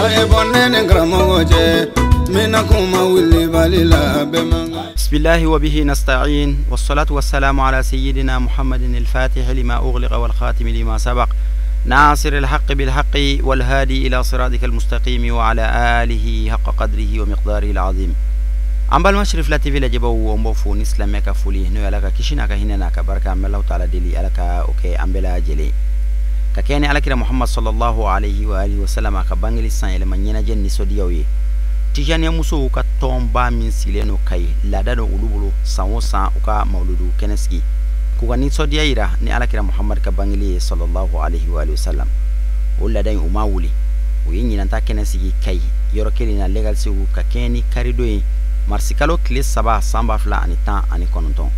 بسم الله وبه نستعين، والصلاة والسلام على سيدنا محمد الفاتح لما أغلق والخاتم لما سبق، ناصر الحق بالحق والهادي إلى صراطك المستقيم وعلى آله حق قدره ومقداره العظيم. An balima Cherifla TV lajɛbaw, an b'aw fo ni silamɛ ka foli, n'o ye Ala ka kisi n'a ka hinɛ n'a ka barika. An bɛ Alahu taala deli, Ala ka o kɛ an bɛɛ lajɛlen ka kɛ ni Alakira Muhammad sallallahu alaihi wa alihi wa sallam a ka bangeli san yɛlɛma ɲɛnajɛ nisɔndiyaw ye. Tijaniya musow ka tɔnba min sigilen don Kayi, laada don olu bolo, san o san u ka mawuludu kɛnɛ sigi k'u ka nisɔndiya yira ni Alakira Muhammad ka bangeli ye sallallahu alaihi wa alihi wa sallam. O laada in, u ma wuli, u ye ɲinanta kɛnɛ sigi Kayi yɔrɔ kelen na, Legal Segu, ka kɛɲɛ ni karidon ye, marisikalo tile 3, san 2019.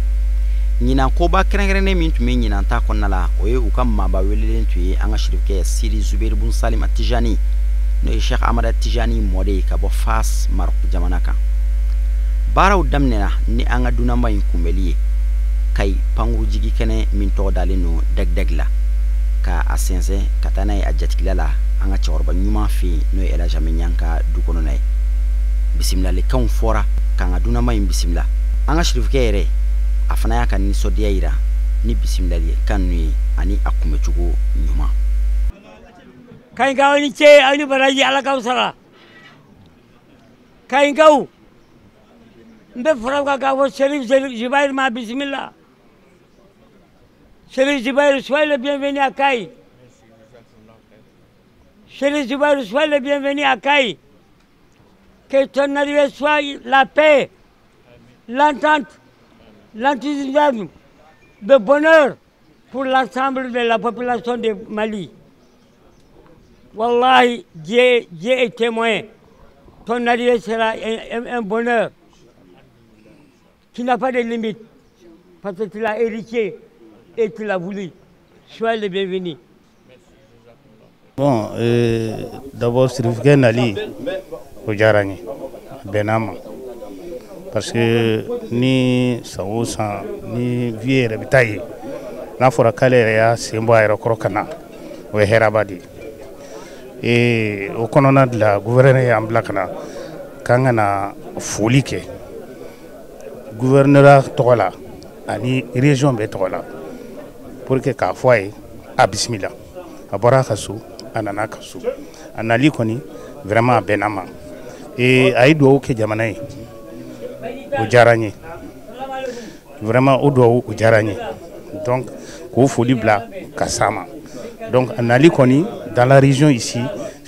Ɲinan koba kɛrɛnkɛrɛnnen min tun bɛ ɲinan ta kɔnɔna la, o ye u ka maaba welelen tun ye an ka sirikɛ Sidi Zuberi Bun Salima Tijani, n'o ye Sheikh Amada Tijani mɔden ye ka bɔ Fas, Marok jamana kan. Baaraw daminɛna ni an ka dunanba in kunbɛli ye Kayi pankurujigi kɛnɛ min tɔgɔ dalen don Dɛgidɛgi la, ka a sɛnsɛn ka taa n'a ye a jatigila la, an ka cɛkɔrɔba ɲuman fɛ yen, n'o ye El Hadj Amiɲan ka du kɔnɔna ye. Bisimilalikanw fɔra k'an ka dunanba in bisimila. An ka sirifukɛ yɛrɛ, a fana y'a ka nisɔndiya yira ni bisimilali kan ninnu ye ani a kunbɛcogo ɲuman. Kayinkaw, aw ni ce, aw ni baraji, Ala k'aw sara. Kayinkaw, n bɛ fara kan k'a fɔ Cherif Zubair ma bisimila. Cherif Zubair, soyez le bienvenu à Kayes. Cherif Zubair, soyez le bienvenu à Kayes. Que ton arrivée soit la paix, l'entente, l'enthousiasme, le bonheur pour l'ensemble de la population de Mali. Wallahi, Dieu, Dieu est témoin. Ton arrivée sera un bonheur qui n'a pas de limite, parce que tu l'as hérité et tu l'as voulu. Sois le bienvenu. Bon, d'abord, Sirifukɛ nali, o diyara n ye, a bɛnna ma, parce que ni san o san ni vieux yɛrɛ bɛ taa yen, n'a fɔra k'ale yɛrɛ y'a sen bɔ a yɛrɛ kɔrɔ ka na, o ye hɛrɛba de ye. O kɔnɔna de la, gouverneur y'an bila ka na k'an ka na foli kɛ gouverneur tɔgɔ la ani région bɛɛ tɔgɔ la, pour que k'a fɔ a ye a bisimila. A bɔra a ka so, a nana a ka so. A nali kɔni, vraiment, a bɛnna ma. A ye dugawu kɛ jamana ye, o diyara n ye vraiment. O dugawu, o diyara n ye. Donc k'o foli bila ka s'a ma. Donc a nali kɔni dans la région ici,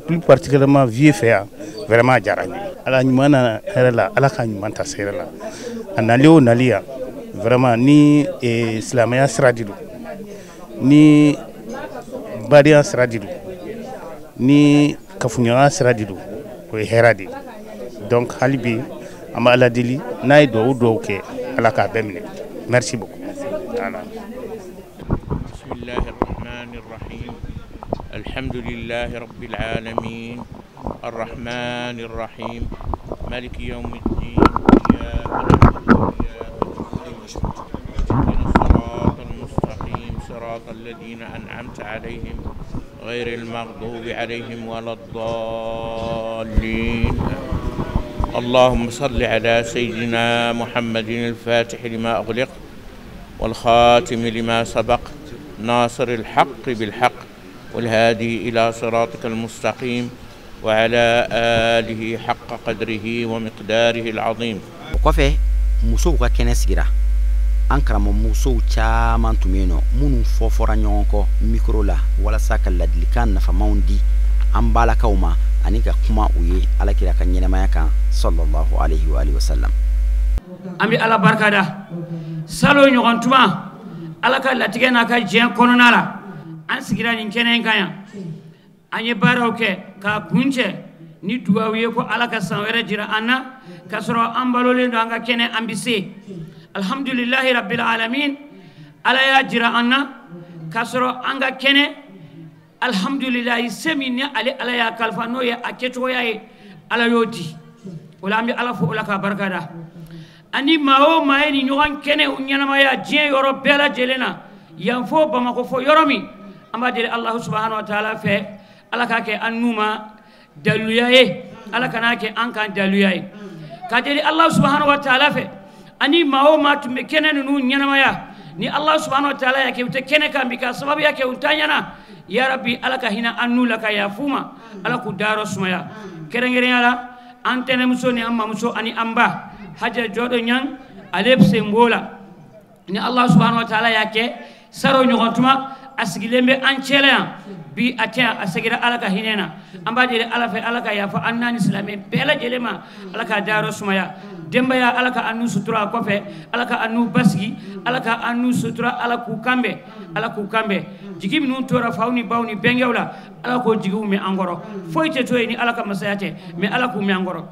plus particulièrement vieux fɛ yan, vraiment, a diyara n ye. Ala ɲuman na hɛrɛ la, Ala ka ɲuman ta hɛrɛ la. A nali o nali yan, vraiment, ni silamɛya sira de don, ni badenya sira de don, ni kafoɲɔgɔnya sira de don, o ye hɛrɛ de ye. Donc hali bi, an bɛ Ala deli, n'a ye dugawu dugawu kɛ, Ala k'a bɛɛ minɛ. Merci beaucoup, voilà. بسم الله الرحمن الرحيم، الحمد لله رب العالمين، الرحمن الرحيم، مالك يوم الدين، إياك نعبد وإياك نستعين، اهدنا الصراط المستقيم، صراط الذين أنعمت عليهم، غير المغضوب عليهم ولا الضالين. اللهم صل على سيدنا محمد الفاتح لما أغلق والخاتم لما سبق، ناصر الحق بالحق، والهادي إلى صراطك المستقيم، وعلى آله حق قدره ومقداره العظيم. O kɔfɛ, musow ka kɛnɛ sigira. An karamɔgɔ musow caman tun bɛ yen nɔ, minnu fɔ fɔra ɲɔgɔn kɔ mikoro la walasa ka ladilikan nafamaw di an balakaw ma ani ka kuma u ye Alakira ka ɲɛnamaya kan sallallahu alaihi wa alihi wa sallam. An bɛ Ala barika da. Salon ɲɔgɔn tuma, Ala ka latigɛ n'a ka diɲɛ kɔnɔna la, an sigira nin kɛnɛ in kan yan. An ye baaraw kɛ k'a kuncɛ ni dugawu ye ko Ala ka san wɛrɛ jira an na k'a sɔrɔ an balolen don, an ka kɛnɛ, an bɛ se. Alhamdulilahi rabbil alamin, Ala y'a jira an na k'a sɔrɔ an ka kɛnɛ. Alhamdulilahi, se min ni ale Ala y'a kalifa, n'o ye a kɛcogoya ye, Ala y'o di. O la, an bɛ Ala fo o la k'a barika da. Ani maa o maa ye nin ɲɔgɔn kɛnɛ ɲɛnamaya diɲɛ yɔrɔ bɛɛ lajɛlen na yan, fo Bamakɔ, fo yɔrɔ min, an b'a deli Alahu subahana wa taala fɛ, Ala k'a kɛ an n'u ma. daluya ye, Ala kana kɛ an kan daluya ye. Ka deli Allah subhanahu wa ta'ala fɛ, ani maa o maa tun bɛ kɛnɛ ninnu ɲɛnamaya, ni Allah subhanahu wa ta'ala y'a kɛ u tɛ kɛnɛ kan bi ka sababuya kɛ u tanyana, ya Rabbi Ala ka hinɛ an n'u la ka yafa u ma, Ala k'u dayɔrɔ sumaya. Kɛrɛnkɛrɛnya la an tɛnɛmuso ni an mamuso ani an ba Haja Jɔdɔ Ɲang, ale sen b'o la. Ni Allah subhanahu wa ta'ala y'a kɛ saro ɲɔgɔn tuma a sigilen bɛ an cɛla yan bi, a tɛ yan, a seginna Ala ka hinɛ na. An b'a deli Ala fɛ, Ala ka yafa an n'a ni silamɛ bɛɛ lajɛlen ma, Ala k'a dayɔrɔ sumaya. Denbaya Ala ka an n'u sutura a kɔfɛ, Ala ka an n'u basigi, Ala ka an n'u sutura, Ala k'u kanbɛn, Ala k'u kanbɛn. Jigi minnu tora faw ni baw ni bɛnkɛw la, Ala k'o jigiw mɛn an kɔrɔ. Foyi tɛ to yen ni Ala ka masaya tɛ, mais Ala k'u mɛn an kɔrɔ.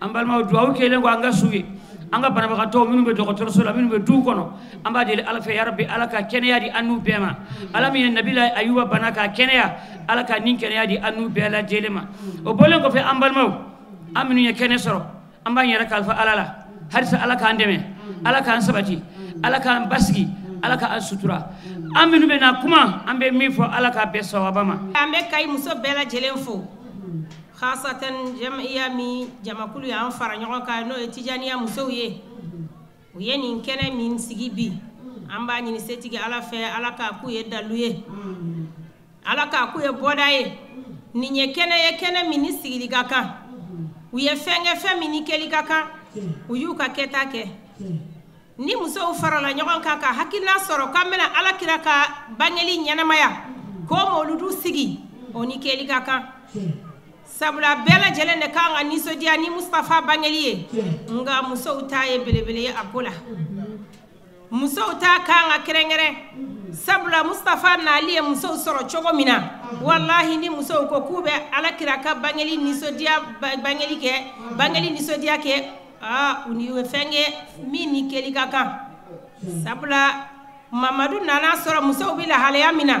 An balimaw, duwawu kɛlen kɔ an ka su ye, an ka banabagatɔw minnu bɛ dɔgɔtɔrɔso la, minnu bɛ duw kɔnɔ, an b'a deli Ala fɛ, ya Rabbi Ala ka kɛnɛya di an n'u bɛɛ ma. Ala min ye Nabila Ayuba bana k'a kɛnɛya, Ala ka nin kɛnɛya di an n'u bɛɛ lajɛlen ma. O bɔlen kɔfɛ, an balimaw, an minnu ye kɛnɛ sɔrɔ, an b'an yɛrɛ kalifa Ala la halisa. Ala k'an dɛmɛ, Ala k'an sabati, Ala k'an basigi, Ala k'an sutura. An minnu bɛ na kuma, an bɛ min fɔ, Ala k'a bɛɛ sawaba ma. An bɛ Kayi muso bɛɛ lajɛlen fo, khasatan jamiya min jamakulu y'an fara ɲɔgɔn kan, n'o ye Tijaniya musow ye. U ye nin kɛnɛ min sigi bi, an b'a ɲini setigi Ala fɛ, Ala k'a k'u ye dalu ye, Ala k'a k'u ye bɔda ye. Nin ye kɛnɛ ye, kɛnɛ min ni sigili ka kan. U ye fɛn kɛ, fɛn min ni kɛli ka kan, u y'u ka kɛta kɛ. Ni musow farala ɲɔgɔn kan ka hakilina sɔrɔ k'an bɛna Ala kira ka bangeli ɲɛnamaya, k'o mawuludu sigi, o ni kɛli ka kan. Sabula bɛɛ lajɛlen de kan ka nisɔndiya ni Mustafa bangeli ye, nka musow ta ye belebele ye a ko la. Musow ta kan ka kɛrɛnkɛrɛn, sabula Mustafa nali ye musow sɔrɔ cogo min na, walahi ni musow ko k'u bɛ Ala kira ka bangeli nisɔndiya bangeli kɛ, bangeli nisɔndiya kɛ, aa u ni ye fɛn kɛ min ni kɛli ka kan. Sabula Mamadu nana sɔrɔ musow bɛ lahalaya min na,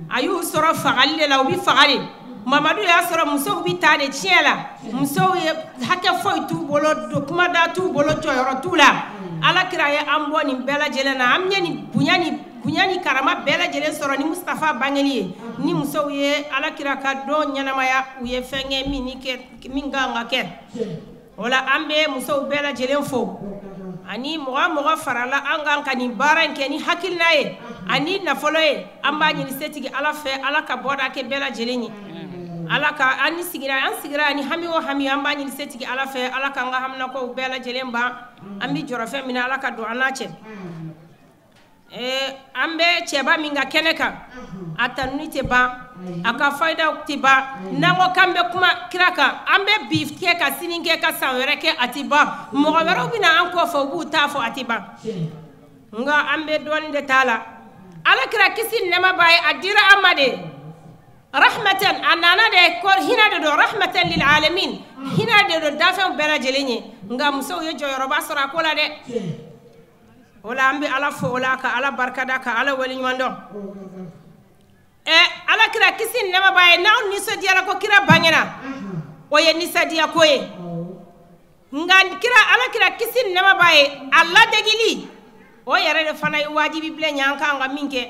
a y'u sɔrɔ fagali de la, u bɛ faga de. Mamadu y'a sɔrɔ musow bɛ taa de tiɲɛ la, musow ye hakɛ foyi t'u bolo, kumada t'u bolo, jɔyɔrɔ t'u la. Ala kira ye an bɔ nin bɛɛ lajɛlen na, an ye nin bonya ni karama bɛɛ lajɛlen sɔrɔ ni Mustafa bangeli ye. Ni musow ye Ala kira ka don ɲɛnamaya, u ye fɛn kɛ min ni kɛ min kan ka kɛ. O la an bɛ musow bɛɛ lajɛlen fo, ani mɔgɔ mɔgɔ farala an kan ka nin baara in kɛ ni hakilina ye ani nafolo ye. An b'a ɲini setigi Ala fɛ, Ala ka bɔda kɛ bɛɛ lajɛlen ye. Ala ka an sigira, an sigira ni hami o hami, an b'a ɲini setigi Ala fɛ, Ala k'an ka haminakow bɛɛ lajɛlen ban. An bɛ jɔrɔ fɛn min na, Ala ka don an n'a cɛ. An bɛ cɛba min ka kɛnɛ kan, a tanuni tɛ ban, a ka fayidaw tɛ ban. N'an ko k'an bɛ kuma kira kan, an bɛ bi kɛ ka sini kɛ ka san wɛrɛ kɛ, a tɛ ban. Mɔgɔ wɛrɛw bɛ na an kɔfɛ, u b'u ta fɔ, a tɛ ban. Nka an bɛ dɔɔnin de t'a la. Ala kira kisi ni nɛɛma b'a ye, a dira an ma de rahmatan, a nana de ko hinɛ de don, rahmatan lil alamin, hinɛ de don dafɛnw bɛɛ lajɛlen ye. Nka musow ye jɔyɔrɔba sɔrɔ a ko la dɛ. O la an bɛ Ala fo o la, ka Ala barikada, ka Ala waleɲuman dɔn. Ala kira kisi ni nɛɛma b'a ye, n'anw nisɔndiyara ko kira bangena, o ye nisɔndiya ko ye. Nka kira, Ala kira kisi ni nɛɛma b'a ye, a ladegili o yɛrɛ de fana ye wajibi bilen ye, an kan ka min kɛ.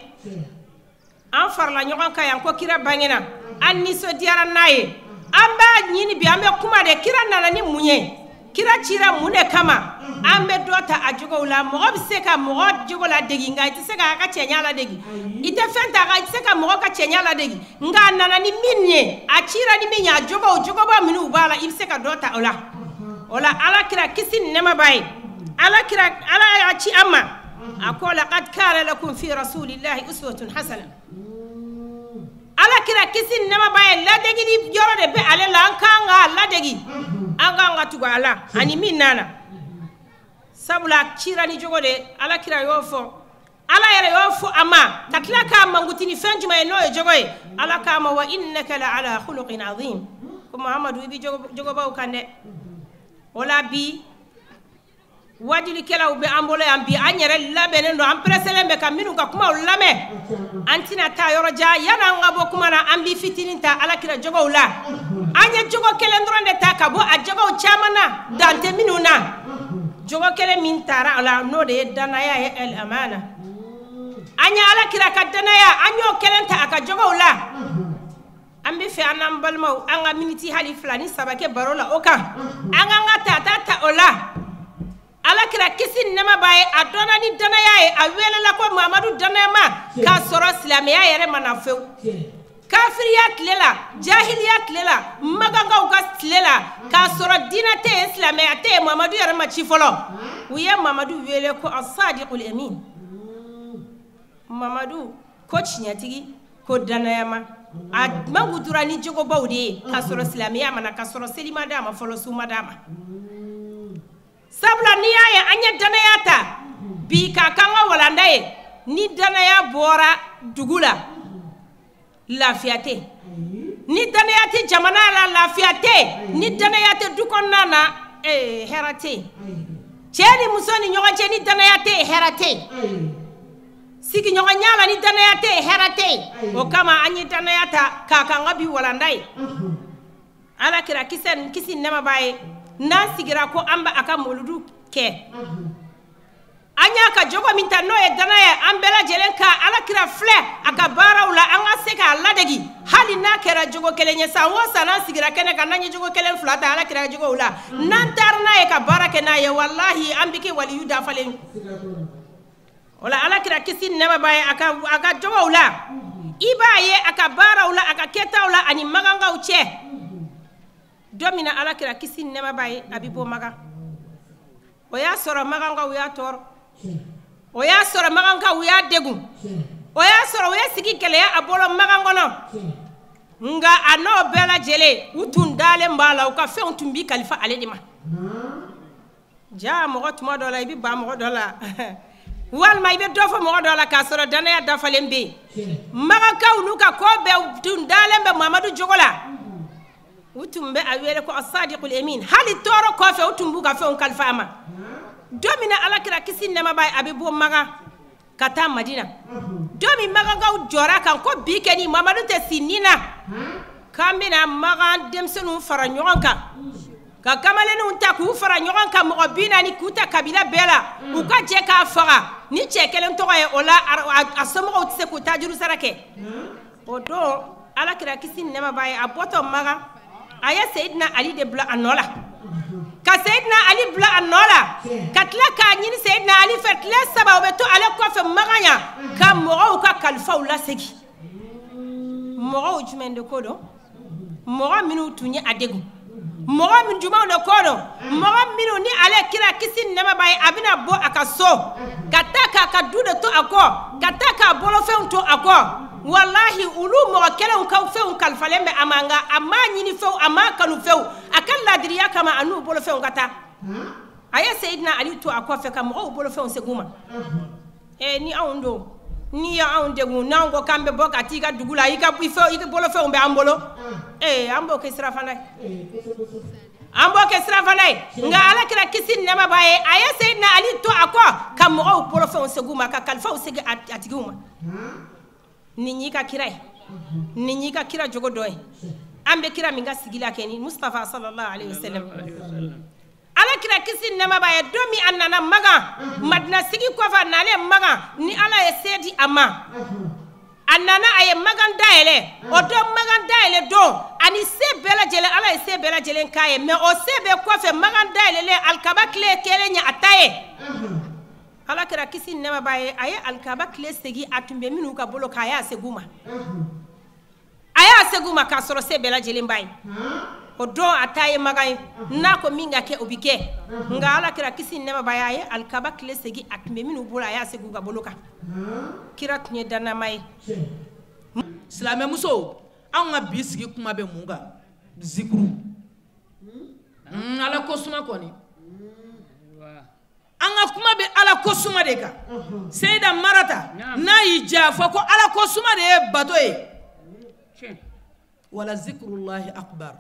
An farala ɲɔgɔn kan yan ko kira bangena, an nisɔndiyara n'a ye. An b'a ɲini bi, an bɛ kuma de, kira nana ni mun ye, kira cira mun de kama. An bɛ dɔ ta a jogow la. Mɔgɔ bɛ se ka mɔgɔ jogo ladegi, nka i tɛ se k'a ka cɛɲa ladegi. I tɛ fɛn ta, i tɛ se ka mɔgɔ ka cɛɲa ladegi, nka a nana ni min ye, a cira ni min ye, a jogow, jogoba minnu b'a la, i bɛ se ka dɔ ta o la. O la Ala kira kisi ni nɛɛma b'a ye, Ala kira Ala y'a ci an ma, a ko laqad kana lakum fi rasulillahi uswatun hasana. Ala kira kisi ni nɛɛma b'a ye, ladegili yɔrɔ de bɛ ale la, an kan k'a ladegi, an kan ka tugu a la ani min nana. Sabula cira ni jogo de, Ala kira y'o fɔ, Ala yɛrɛ y'o fɔ a ma, ka tila k'a mankuti ni fɛn jumɛn ye, n'o ye jogo ye. Ala k'a ma wa innaka la ala khuluqin azim, ko Muhamadu i bɛ jogobaw kan dɛ. O la bi wajulikɛlaw bɛ an bolo yan bi, an yɛrɛ labɛnnen don, an pereselen bɛ ka minnu ka kumaw lamɛn. An tɛna taa yɔrɔ jan, yan'an ka bɔ kuma na, an bɛ fitinin ta Ala kira jogow la. An ye jogo kelen dɔrɔn de ta ka bɔ a jogow caman na, dan tɛ minnu na. Jogo kelen min taara a la, n'o de ye danaya ye, el amana. An ye Ala kira ka danaya, an y'o kelen ta a ka jogow la. An bɛ fɛ an n'an balimaw an ka miniti hali 2 ni 3 kɛ baro la o kan. An k'an ka tata ta o la. Ala kira kisi ni nɛɛma b'a ye, a dɔnna ni danaya ye, a welela ko Mamadu danayama k'a sɔrɔ silamɛya yɛrɛ ma na fewu. Kafiriya tile la, jahiliya tile la, magankaw ka tile la, k'a sɔrɔ diinɛ tɛ yen, silamɛya tɛ yen, Mamadu yɛrɛ ma ci fɔlɔ. U ye Mamadu wele ko asadiqul amin. Mamadu ko tiɲɛtigi, ko danayama. A mankutura ni jogobaw de ye k'a sɔrɔ silamɛya ma na, k'a sɔrɔ seli ma d'a ma fɔlɔ, sun ma d'a ma. Sabula n'i y'a ye an ye danaya ta bi k'a k'an ka walanda ye, ni danaya bɔra dugu la, lafiya tɛ yen. Ni danaya tɛ jamana la, lafiya tɛ yen. Ni danaya tɛ du kɔnɔna na, hɛrɛ tɛ yen. Cɛ ni muso ni ɲɔgɔn cɛ, ni danaya tɛ yen, hɛrɛ tɛ yen. Sigiɲɔgɔnya la, ni danaya tɛ yen, hɛrɛ tɛ yen. O kama an ye danaya ta k'a k'an ka bi walanda ye. Ala kira kisi nɛɛma b'a ye, n'an sigira ko an bɛ a ka moludu kɛ, an y'a ka jogo min ta n'o ye danaya ye, an bɛɛ lajɛlen ka ala kira filɛ a ka baaraw la, an ka se k'a ladegi. Hali n'a kɛra jogo kelen ye, san o san n'an sigira kɛnɛ kan, n'an ye jogo kelen 2 ta ala kira jogow la, n'an taara n'a ye ka baara kɛ n'a ye, walahi an bɛ kɛ waliyu dafalen. O la ala kira kisi ni nɛɛma b'a ye, a ka jogow la, i b'a ye a ka baaraw la, a ka kɛtaw la, ani magankaw cɛ. Don min na ala kira kisi ni nɛɛma b'a ye, a bɛ bɔ Magan. O y'a sɔrɔ magankaw y'a tɔɔrɔ, o y'a sɔrɔ magankaw y'a degun, o y'a sɔrɔ u ye sigi gɛlɛya a bolo Magan kɔnɔ. Nka a n'o bɛɛ lajɛlen, u tun dalen b'a la, u ka fɛnw tun bi kalifa ale de ma. Ja mɔgɔ tuma dɔ la, i bɛ ban mɔgɔ dɔ la, walima i bɛ dɔ fɔ mɔgɔ dɔ la k'a sɔrɔ danaya dafalen bɛ yen. Magankaw n'u ka ko bɛɛ tun dalen bɛ Mamadu jogo la. U tun bɛ a wele ko asadiqul amin. Hali tɔɔrɔ kɔfɛ, u tun b'u ka fɛnw kalifa a ma. Don min na ala kira kisi ni nɛɛma b'a ye, a bɛ bɔ Magan ka taa Madina. Don min magankaw jɔra kan ko bi kɛ ni Mamadu tɛ si nin na, k'an bɛna Magan denmisɛnninw fara ɲɔgɔn kan, ka kamalenninw ta k'u fara ɲɔgɔn kan, mɔgɔ 40 k'u ta kabila bɛɛ la, u ka jɛ k'a faga ni cɛ kelen tɔgɔ ye. O la a somɔgɔw tɛ se k'u ta juru sara kɛ. O don ala kira kisi ni nɛɛma b'a ye, a bɔtɔ Magan, a ye Seyidina Ali de bila a nɔ la, ka Seyidina Ali bila a nɔ la, ka tila k'a ɲini Seyidina Ali fɛ tile 3 o bɛ to ale kɔfɛ Magan yan, ka mɔgɔw ka kalifaw lasegin. Mɔgɔw jumɛn de ko don? Mɔgɔ minnu tun ye a degun, mɔgɔ min jumɛnw de ko don? Mɔgɔ minnu ni ale kira kisi ni nɛɛma b'a ye, a bɛna bɔ a ka so ka taa k'a ka du de to a kɔ, ka taa k'a bolofɛnw to a kɔ. Walahi olu mɔgɔ kelenw ka fɛnw kalifalen bɛ a ma, nka a m'a ɲini fewu, a m'a kanu fewu, a ka ladiriya kama a n'u bolofɛnw ka taa. A ye Seyidina Ali to a kɔfɛ ka mɔgɔw bolofɛnw segin u ma. Ni anw don, n'i y'anw degun, n'anw ko k'an bɛ bɔ ka t'i ka dugu la, i ka bolofɛnw bɛ an bolo, an b'o kɛ sirafana ye, an b'o kɛ sirafana ye. Nka ala kira kisi ni nɛɛma b'a ye, a ye Seyidina Ali to a kɔ ka mɔgɔw bolofɛnw segin u ma, ka kalifaw segin a tigiw ma. Nin y'i ka kira ye, nin y'i ka kira jogo dɔ ye. An bɛ kira min ka sigi la kɛ ni Mustafa sallallahu alaihi wasallam. Ala kira kisi ni nɛɛma b'a ye, don min a nana Magan, Madina sigi kɔfɛ a nalen Magan, ni ala ye se di a ma, a nana a ye Magan dayɛlɛ. O don Magan dayɛlɛ don, ani se bɛɛ lajɛlen, ala ye se bɛɛ lajɛlen k'a ye. Mais o se bɛɛ kɔfɛ, Magan dayɛlɛlen, alikaba tile kɛlen ye a ta ye. Ala kira kisi ni nɛɛma b'a ye, a ye alikaba tile segin a tun bɛ minnu ka bolo kan, a y'a segin u ma. A y'a segin u ma k'a sɔrɔ se bɛɛ lajɛlen b'a ye. O don a ta ye Magan ye, n'a ko min ka kɛ o bɛ kɛ. Nka ala kira kisi ni nɛɛma b'a ye, a ye alikaba tile segin a tun bɛ minnu bolo, a y'a segin u ka bolo kan. Kira tun ye dannama ye. Silamɛmuso, anw ka bi sigi kuma bɛ mun kan? Zikuru. Ala ko suma kɔni. An ka kuma bɛ ala ko suma de kan. Seyida Marata, n'a y'i diya a fɔ ko ala ko suma de ye bato ye. Wala zikrullahi akbar.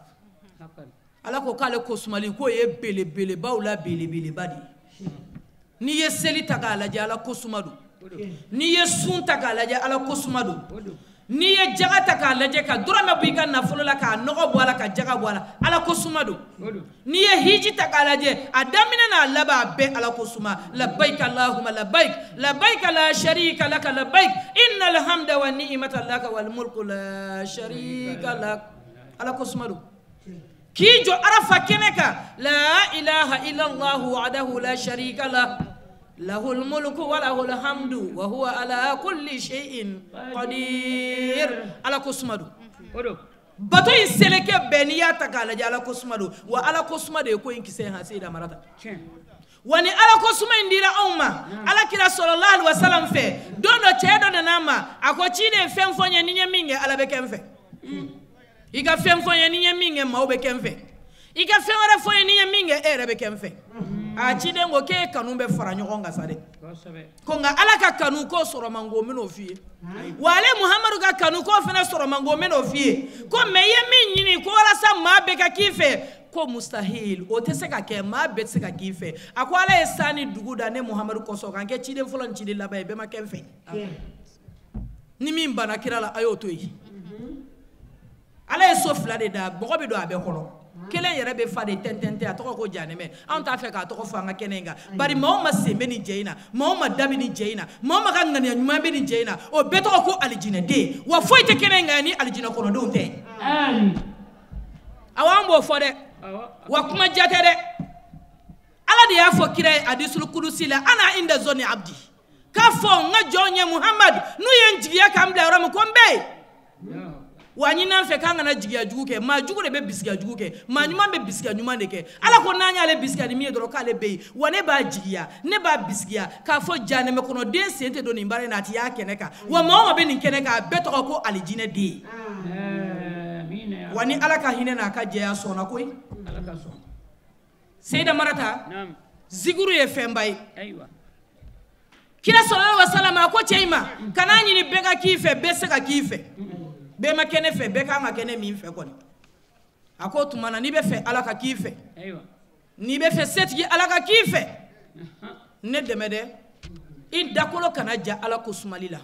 Ala ko k'ale ko sumali k'o ye belebelebaw la belebeleba de ye. N'i ye seli ta k'a lajɛ, ala ko suma don. N'i ye sun ta k'a lajɛ, ala ko suma don. N'i ye jaga ta k'a lajɛ ka dɔrɔmɛ bɔ i ka nafolo la k'a nɔgɔ bɔ a la ka jaga bɔ a la, Ala ko suma don. N'i ye hiji ta k'a lajɛ, a daminɛ n'a laban a bɛɛ Ala ko suma. Labbaik Allahumma labbaik, labbaik la sharika laka labbaik, innal hamda wa ni'mata laka wal mulku la sharika lak. Ala ko suma don. K'i jɔ Arafa kɛnɛ kan, la ilaha illallah wahdahu la sharika lah, lahul mulku wa lahul hamdu wa huwa ala kulli shay'in qadir. Ala ko suma don. Bato in seleke bɛɛ n'i y'a ta k'a lajɛ, Ala ko suma don. Wa Ala ko suma de ye ko in kisɛ han Seyida Marata. Wa ni Ala ko suma in dira anw ma, Ala kira sallallahu alaihi wasallam fɛ, don dɔ cɛ dɔ nana ma, a ko ciden fɛn fɔ n ye, ni n ye min kɛ Ala bɛ kɛ n fɛ. I ka fɛn fɔ n ye, ni n ye min kɛ maaw bɛ kɛ n fɛ. I ka fɛn wɛrɛ fɔ n ye, ni n ye min kɛ e yɛrɛ bɛ kɛ n fɛ. A ciden ko k'e kanu bɛ fara ɲɔgɔn kan sa dɛ, ko nka Ala ka kanu ko sɔrɔ man go, n bɛn'o f'i ye. Wa ale Muhamadu ka kanu ko fana sɔrɔ man go, n bɛn'o f'i ye. Ko mɛ i ye min ɲini ko walasa maa bɛɛ ka k'i fɛ, ko mustahil, o tɛ se ka kɛ, maa bɛɛ tɛ se ka k'i fɛ. A ko Ala ye san ni dugu da ne Muhamadu kosɔn k'an kɛ ciden fɔlɔ ni ciden laban ye, bɛɛ ma kɛ n fɛ. Ni min banna kira la, a y'o to yen. Ala ye so fila de da, mɔgɔ bɛ don a bɛɛ kɔnɔ. Kelen yɛrɛ bɛ fa de tɛntɛn tɛ, a tɔgɔ ko janɛmɛ. Anw t'a fɛ k'a tɔgɔ fɔ an ka kɛnɛ in kan, bari maa o maa sen bɛ nin jɛ in na, maa o maa da bɛ nin jɛ in na, maa o maa ka ŋaniya ɲuman bɛ nin jɛ in na, o bɛɛ tɔgɔ ko alijinɛden. Wa foyi tɛ kɛnɛ in kan ni alijinɛ kɔnɔdenw tɛ. Awɔ, an b'o fɔ dɛ, wa kuma ja tɛ dɛ. Ala de y'a fɔ kira ye hadisul kudusi la, ana inda zonni abdi, k'a fɔ n ka jɔn ye Muhamadu, n'u ye n jigiya k'an bila yɔrɔ min, ko n bɛ yen. Wa ɲin'an fɛ k'an kana jigiya jugu kɛ, maa jugu de bɛ bisigiya jugu kɛ, maa ɲuman bɛ bisigiya ɲuman de kɛ. Ala ko n'an y'ale bisigiya ni min ye dɔrɔn k'ale bɛ yen. Wa ne b'a jigiya, ne b'a bisigiya k'a fɔ janɛmɛ kɔnɔ den sen tɛ don nin baara in na, a ti y'a kɛnɛ kan. Wa maa o maa bɛ nin kɛnɛ kan, a bɛɛ tɔgɔ ko alijinɛ den. Wa ni Ala ka hinɛ n'a ka jɛya sɔnna koyi. Seyida Marata, zikuru ye fɛnba ye. Kira sallallahu alaihi wasallam a ko cɛ in ma, kan'a ɲini bɛɛ ka k'i fɛ, bɛɛ se ka k'i fɛ. Bɛɛ ma kɛ ne fɛ, bɛɛ kan ka kɛ ne min fɛ kɔni. A ko tuma na n'i bɛ fɛ Ala ka k'i fɛ, n'i bɛ fɛ setigi Ala ka k'i fɛ, ne dɛmɛ dɛ, i dakolo kana ja Ala ko sumali la.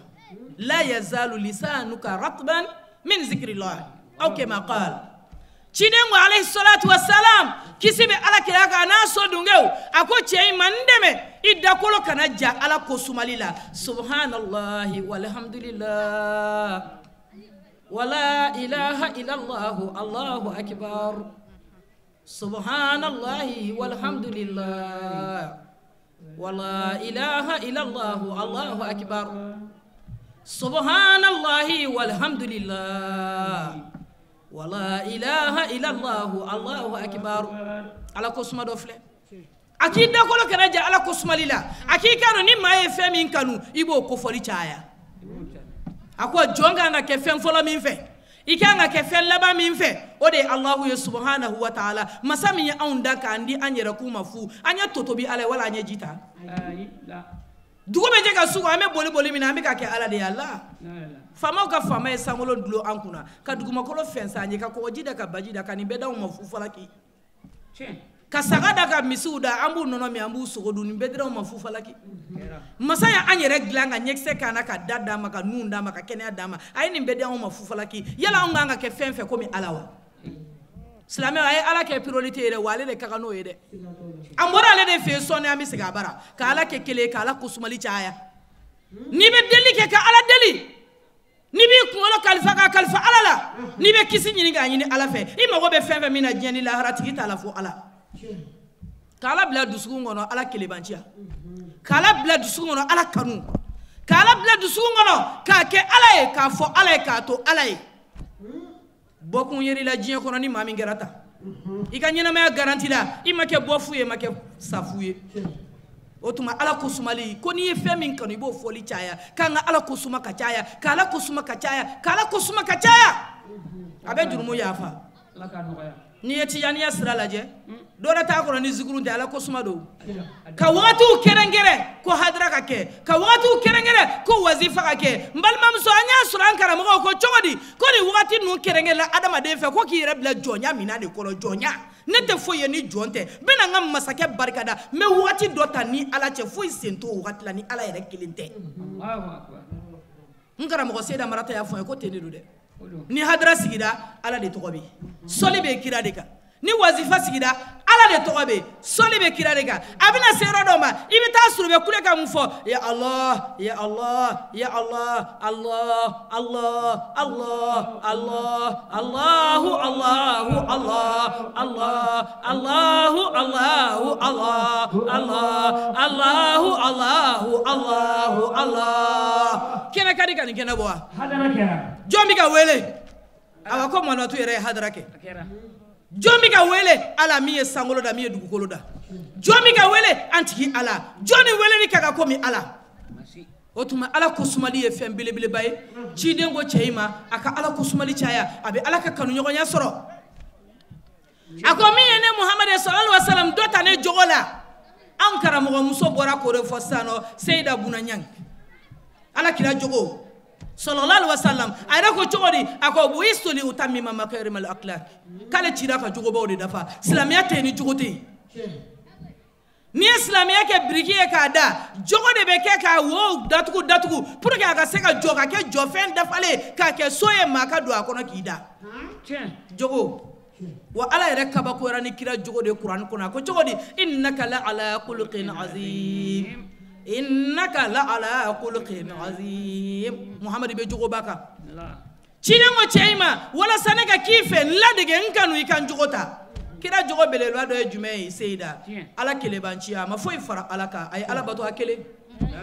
La yazalu lisanuka ratban min zikrillah aw kama qala. Ciden ko alayhi salatu wassalam, kisi bɛ Ala kira kan n'a so dungew, a ko cɛ in ma n dɛmɛ, i dakolo kana ja Ala ko sumali la. Subhanallahi walhamdulillah wala ilaha illallah allahu akbar, subhanallahi walhamdulillah wala ilaha illallah allahu akbar, subhanallahi walhamdulillah wala ilaha illallah allahu akbar. Ala ko suma dɔ filɛ, a k'i dakolo kana ja Ala ko sumali la. A k'i k'a dɔn ni maa ye fɛn min kanu, i b'o kofɔli caya. A ko jɔn kan ka kɛ fɛn fɔlɔ min fɛ, i kan ka kɛ fɛn laban min fɛ, o de ye Alahu ye subhanahu wa ta'ala, masa min ye anw da k'an di an yɛrɛ k'u ma fu, an ye totobi Ala ye wala an ye ji ta. Dugu bɛ jɛ ka su an bɛ boli boli min na, an bɛ ka kɛ Ala de ye. Ala faamaw ka faama ye sankolo dulon an kunna, ka dugumakolo fɛnsɛn an ye, ka kɔgɔji da, ka baji da, ka nin bɛɛ d'anw ma fu falaki, ka saga da, ka misiw da, an b'u nɔnɔ min, an b'u sogo dun, nin bɛɛ dira anw ma fu falaki. Masa ye an yɛrɛ dilan ka ɲɛkisɛ k'an na, ka da d'an ma, ka nun d'an ma, ka kɛnɛya d'an ma, a ye nin bɛɛ di anw ma fu falaki. Yala anw kan ka kɛ fɛn fɛn komi Ala wa? Silamɛw, a ye Ala kɛ priorité ye dɛ, wa ale de ka kan n'o ye dɛ. An bɔra ale de fɛ yen sɔɔni, an bɛ segin a bara ka Ala kɛ kelen ye, ka Ala kosumali caya. N'i bɛ deli kɛ, ka Ala deli, n'i b'i kunkolo kalifa k'a kalifa Ala la, n'i bɛ kisi ɲini k'a ɲini Ala fɛ, i mago bɛ fɛn fɛn min na diɲɛ ni lahara, tigi t'a la fo Ala. K'Ala bila dusukun kɔnɔ, Ala kelebanciya. K'Ala bila dusukun kɔnɔ, Ala kanu. K'Ala bila dusukun kɔnɔ, k'a kɛ Ala ye, k'a fɔ Ala ye, k'a to Ala ye. Bɔkun yer'i la diɲɛ kɔnɔ ni maa min kɛra tan, i ka ɲɛnamaya garanti la, i ma kɛ bɔfu ye, i ma kɛ safu ye. O tuma Ala ko sumali, ko n'i ye fɛn min kanu, i b'o fɔli caya, k'an ka Ala ko suma ka caya, k'Ala ko suma ka caya, k'Ala ko suma ka caya. A bɛ jurumu yafa. N'i ye tijaniya sira lajɛ, dɔ wɛrɛ t'a kɔnɔ ni zikuru tɛ, Ala ko suma don. Ka wagatiw kɛrɛnkɛrɛn ko hadara ka kɛ, ka wagatiw kɛrɛnkɛrɛn ko wazifa ka kɛ. N balimamuso, an y'a sɔrɔ an karamɔgɔw ko cogo di, ko nin wagati ninnu kɛrɛnkɛrɛnla adamaden fɛ, ko k'i yɛrɛ bila jɔnya minɛn de kɔnɔ. Jɔnya, ne tɛ foyi ye ni jɔn tɛ, n bɛna n ka masakɛ barikada, n bɛ wagati dɔ ta ni Ala cɛ, foyi sen t'o wagati la ni Ala yɛrɛ kelen tɛ. N karamɔgɔ Seyida Marata y'a fɔ n ye ko ten de don dɛ. Ni hadara sigira Ala de tɔgɔ bɛ yen, sɔli bɛ kira de kan. Ni wazifa sigira Ala de tɔgɔ bɛ yen, sɔli bɛ kira de kan. A bɛna se yɔrɔ dɔ ma, i bɛ taa sɔrɔ u bɛ kule ka mun fɔ? Ya Allah, ya Allah, ya Allah, Allah, Allah, Allah, Allah, Allahu, Allahu, Allah, Allah, Allahu, Allahu, Allah, Allah, Allahu, Allahu, Allahu, Allah. Kɛnɛ ka di ka nin kɛnɛ bɔ wa? Hadara kɛra. Jɔn bɛ ka wele? Awa ko manatu yɛrɛ ye hadara kɛ. Jɔn bɛ ka wele? Ala min ye sankolo da, min ye dugukolo da. Jɔn bɛ ka wele? An tigi Ala. Jɔn ni weleli ka kan komi Ala. O tuma Ala ko sumali ye fɛn belebeleba ye. Ciden ko cɛ in ma a ka Ala ko sumali caya, a bɛ Ala ka kanuɲɔgɔnya sɔrɔ. A ko min ye ne Muhamadu sallallahu alaihi wa sallam dɔ ta ne jogo la. An karamɔgɔmuso bɔra k'o de fɔ sisan nɔ, Seyida Buna Ɲang. Ala kira jogo sallallahu alaihi wasallam, a yɛrɛ ko cogo di? A ko bu'istu li utammima makarimal akhlaq, k'ale cira ka jogobaw de dafa. Silamɛya tɛ yen ni jogo tɛ yen. N'i ye silamɛya kɛ biriki ye k'a da, jogo de bɛ kɛ k'a wo datugu datugu pour que a ka se ka jɔ ka kɛ jɔfɛn dafalen, k'a kɛ so ye maa ka don a kɔnɔ k'i da. Jogo wa Ala yɛrɛ kabakoyara ni kira jogo de Kuran kɔnɔ. A ko cogo di? Innaka la ala khuluqin azim, innaka la ala khuluqin azim. Muhamadu bɛ jogoba kan. Ciden ko cɛ in ma, walasa ne ka k'i fɛ, n ladege, n kanu, i ka n jogo ta. Kira jogo belebeleba dɔ ye jumɛn ye? Seyida Ala kelebanciya, a ma foyi fara Ala kan, a ye Ala bato a kelen.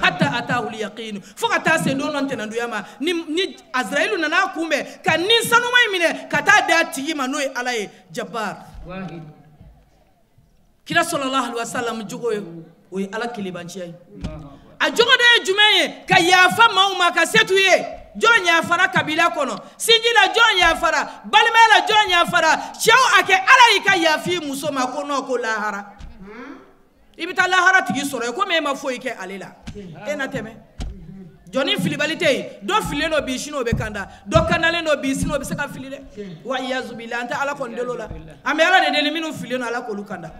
Hatta atahu yaqin, fo ka taa se don dɔ ntɛnɛndonya ma, ni Azrayilu nana kunbɛn ka ni sanuma in minɛ ka taa di a tigi ma, n'o ye Ala ye, Jabbar. Kira sallallahu alaihi wasallam jogo ye o ye Ala kelebanciya ye. A jogo dɔ ye jumɛn ye? Ka yafa maaw ma, ka se t'u ye. Jɔn yafara kabila kɔnɔ, sinji la jɔn yafara, balimaya la jɔn yafara. Cɛw, a kɛ Ala y'i ka yafi muso ma ko nɔ ko lahara i bɛ taa lahara tigi sɔrɔ yen, komi e ma foyi kɛ ale la, e na tɛmɛ. Jɔnni filibali tɛ yen. Dɔ fililen don bi, sini o bɛ kanda. Dɔ kandalen don bi, sini o bɛ se ka fili dɛ. Wa iyazubila, an tɛ Ala kɔni deli o la, an bɛ Ala de deli minnu fililen don, Ala k'olu kanda.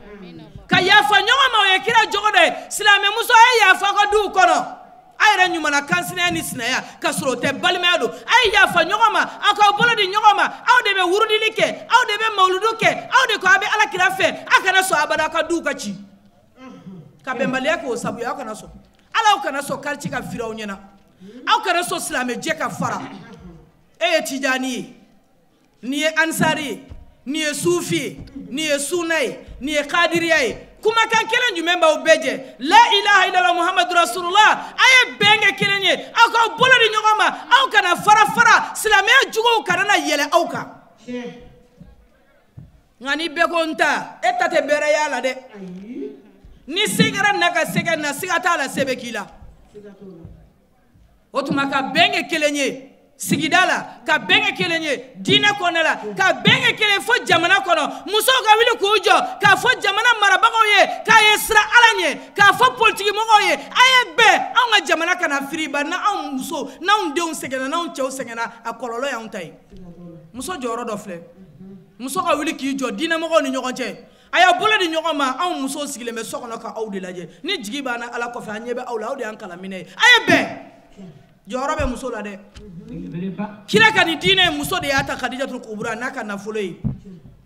Ka yafa ɲɔgɔn ma, o ye kira jogo dɔ ye. Silamɛmuso, a ye yafa ka duw kɔnɔ, a yɛrɛ ɲumanna kansinaya ni sinaya ka sɔrɔ o tɛ, balimaya don. A ye yafa ɲɔgɔn ma, aw k'aw bolo di ɲɔgɔn ma. Aw de bɛ wurudili kɛ, aw de bɛ mawuludu kɛ, aw de ko aw bɛ Ala kira fɛ. A kana sɔn abada aw ka duw ka ci ka bɛnbaliya k'o sabu ye. Aw kana sɔn Ala, aw kana sɔn quartier ka firi aw ɲɛna, aw kana sɔn silamɛjɛ ka fara. E ye Tijani ye, nin ye Ansari ye, nin ye Sufi ye, nin ye Suna ye, nin ye Kadiriya ye, kumakan kelen jumɛn b'aw bɛɛ jɛ? La ilaha illallah Muhammadu rasulullah. A ye bɛn kɛ kelen ye, aw k'aw bolo di ɲɔgɔn ma, aw kana fara fara, silamɛya juguw kana na yɛlɛ aw kan. Nka ni bɛɛ ko n ta, e ta tɛ bɛrɛ y'a la dɛ. Ni se kɛra na ka se kɛ na, siga t'a la, se bɛ k'i la. O tuma ka bɛn kɛ kelen ye sigida la, ka bɛn kɛ kelen ye diinɛ kɔnɔna la, ka bɛn kɛ kelen fo jamana kɔnɔ. Musow ka wuli k'u jɔ k'a fɔ jamana marabagaw ye k'a ye siran Ala ɲɛ, k'a fɔ politikimɔgɔw ye a ye bɛn, anw ka jamana kana firi ba. N'anw muso, n'anw denw sɛgɛnna, n'anw cɛw sɛgɛnna, a kɔlɔlɔ y'anw ta ye. Muso jɔyɔrɔ dɔ filɛ, muso ka wuli k'i jɔ diinɛmɔgɔw ni ɲɔgɔn cɛ, a y'a bolo di ɲɔgɔn ma. Anw musow sigilen bɛ so kɔnɔ ka aw de lajɛ, ni jigi b'an na Ala kɔfɛ, an ɲɛ bɛ aw la, aw de y'an kalanminɛ ye. A ye bɛn, jɔyɔrɔ bɛ muso la dɛ. Kira ka nin diinɛ, muso de y'a ta, Kadijatul Kubura n'a ka nafolo ye.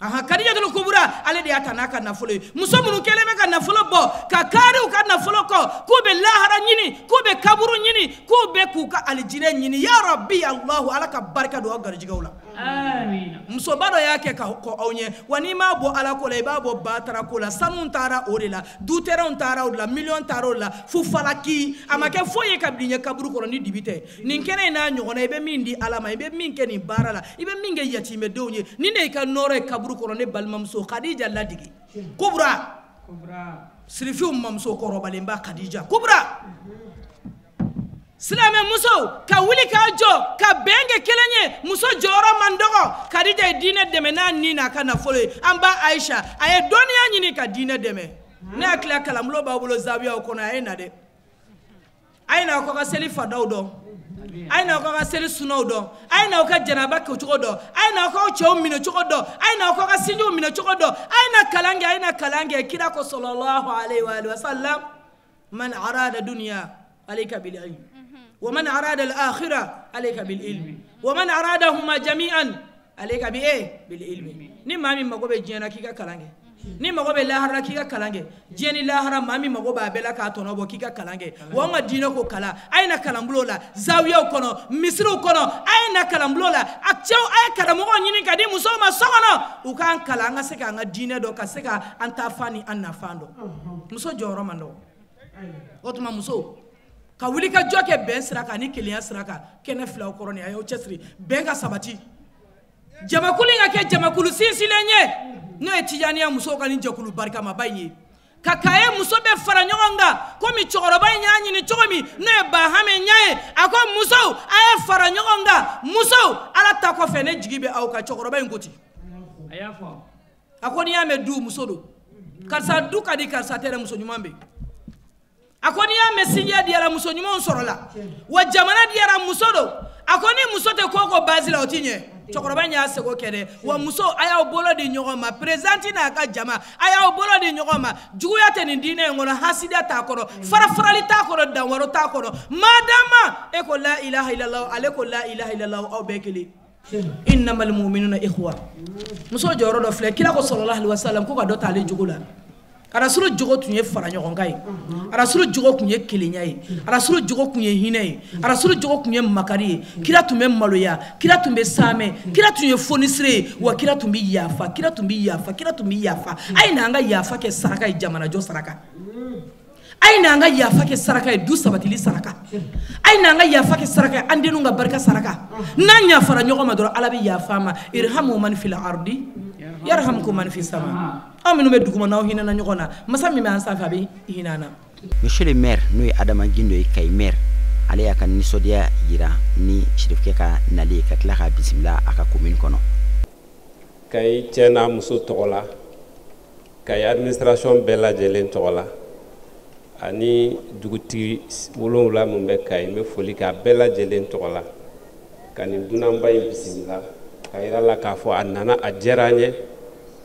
Ahan, Kadijatul Kubura, ale de y'a ta n'a ka nafolo ye. Muso minnu kɛlen bɛ ka nafolo bɔ ka kariw ka nafolo kɔ, k'u bɛ lahara ɲini, k'u bɛ kaburu ɲini, k'u bɛ k'u ka alijinɛ ɲini, ya Rabbi Allahu, Ala ka barika don aw garijɛgɛw la. Musoba dɔ y'a kɛ ka kɔ aw ɲɛ wa. N'i m'a bɔ Ala ko la, i b'a bɔ batara ko la. Sanu taara o de la, dutɛrɛnw taara o de la, miliyɔn taara o de la, fufalaki a ma kɛ foyi ye ka bila i ɲɛ kaburu kɔnɔ ni dibi tɛ. Nin kɛnɛ in n'a ɲɔgɔnna, i bɛ min di Ala ma, i bɛ min kɛ nin baara la, i bɛ min kɛ yatimɛdenw ye, nin de y'i ka nɔɔrɔ ye kaburu kɔnɔ. Ne balimamuso Kadija ladege Kubra, sirifinw mamuso kɔrɔbalenba Kadija Kubra. Silamɛ musow ka wuli k'a jɔ ka bɛn kɛ kelen ye, muso jɔyɔrɔ man dɔgɔ. Kadija ye diinɛ dɛmɛ n'a ni n'a ka nafolo ye. An ba Ayisa, a ye dɔnniya ɲini ka diinɛ dɛmɛ. Ne hakili la kalanbulon b'aw bolo zawiyaw kɔnɔ, a ye na dɛ, a ye na aw ka seli fadaw dɔn, a ye na aw ka seli sunaw dɔn, a ye na aw ka janaba kɛcogo dɔn, a ye na aw k'aw cɛw minɛ cogo dɔn, a ye na aw ka sinjiw minɛ cogo dɔn, a ye na kalan kɛ, a ye na kalan kɛ. Kira ko sallallahu alaihi wa sallam, man arada dunya alayka bil ilm. Wa man arada al-akhirah alayka bil ilmi wa man aradahuma jami'an alayka bi bil ilmi. Ni maa min mago bɛ diɲɛ na k'i ka kalan kɛ, ni mago bɛ lahara k'i ka kalan kɛ, diɲɛ ni lahara maa min mago b'a bɛɛ la k'a tɔnɔ bɔ k'i ka kalan kɛ. Wa anw ka diinɛ ko kalan, a ye na kalanbulon la, zawiyaw kɔnɔ, misiriw kɔnɔ, a ye na kalanbulon la. A cɛw, a ye karamɔgɔw ɲini ka di musow ma so kɔnɔ, u k'an kalan an ka se k'an ka diinɛ dɔn, ka se ka an taafan ni an nafan dɔn. Muso jɔyɔrɔ man dɔgɔ. O tuma muso ka wuli ka jɔ kɛ bɛn sira kan ni kelenya sira kan, kɛnɛ filaw kɔrɔ nin, a y'aw cɛsiri bɛn ka sabati. Jamakulu in ka kɛ jamakulu sinsinlen ye, n'o ye Tijaniya musow ka nin jɛkulu barikamaba in ye, ka Kaye muso bɛɛ fara ɲɔgɔn kan komi cɛkɔrɔba in y'a ɲini cogo min, n'o ye Bahame ɲa ye. A ko musow, a ye fara ɲɔgɔn kan, musow, Ala ta kɔfɛ ne jigi bɛ aw kan. Cɛkɔrɔba in ko ten, a ko n'i y'a mɛn du muso don, karisa du ka di, karisa tɛ dɛ, muso ɲuman bɛ yen. A ko n'i y'a mɛn sinjiya diyara, muso ɲumanw sɔrɔla, wa jamana diyara, muso don. A ko ni muso tɛ ko o ko base la, o ti ɲɛ. Cɛkɔrɔba in y'a seko kɛ dɛ. Wa muso, a y'aw bolo di ɲɔgɔn ma, présidente n'a ka jama, a y'aw bolo di ɲɔgɔn ma. Juguya tɛ nin diinɛ in kɔnɔ, hasidiya t'a kɔnɔ, farafarali t'a kɔnɔ, danwaro t'a kɔnɔ. Madama e ko la ilaha illallah, ale ko la ilaha illallah, aw bɛɛ kelen. Innamal mu'minuna ikhwa. Muso jɔyɔrɔ dɔ filɛ, kira ko sallallahu alaihi wasallam ko ka dɔ t'ale jogo la. Arasulu jogo tun ye fara ɲɔgɔn kan ye, arasulu jogo tun ye kelenya ye, arasulu jogo tun ye hinɛ ye, arasulu jogo tun ye makari ye. Kira tun bɛ maloya, kira tun bɛ saamɛ, kira tun ye fonisire ye, wa kira tun bɛ yafa, kira tun bɛ yafa, kira tun bɛ yafa. A ye n'an ka yafa kɛ saraka ye, jamanajɔ saraka. A ye n'an ka yafa kɛ saraka ye, du sabatili saraka. A ye n'an ka yafa kɛ saraka ye, an denw ka barika saraka. N'an yafara ɲɔgɔn ma dɔrɔn, Ala bɛ yafa an ma. Irhamu man fil ardi yarhamkum man fis sama. Aw minnu bɛ duguma, n'aw hinɛna ɲɔgɔn na, masa min bɛ an sanfɛ, a bɛ hinɛ an na. Monsieur le maire, n'o ye Adama Gindo ye, Kayi maire, ale y'a ka nisɔndiya yira ni Sirifukɛ ka nali ye, ka tila k'a bisimila a ka commune kɔnɔ. Kayi cɛ n'a muso tɔgɔ la, Kayi administration bɛɛ lajɛlen tɔgɔ la, ani dugutigi 7 min bɛ Kayi, n bɛ foli k'a bɛɛ lajɛlen tɔgɔ la, ka nin dunanba in bisimila, ka yira la k'a fɔ a nana, a diyara an ye,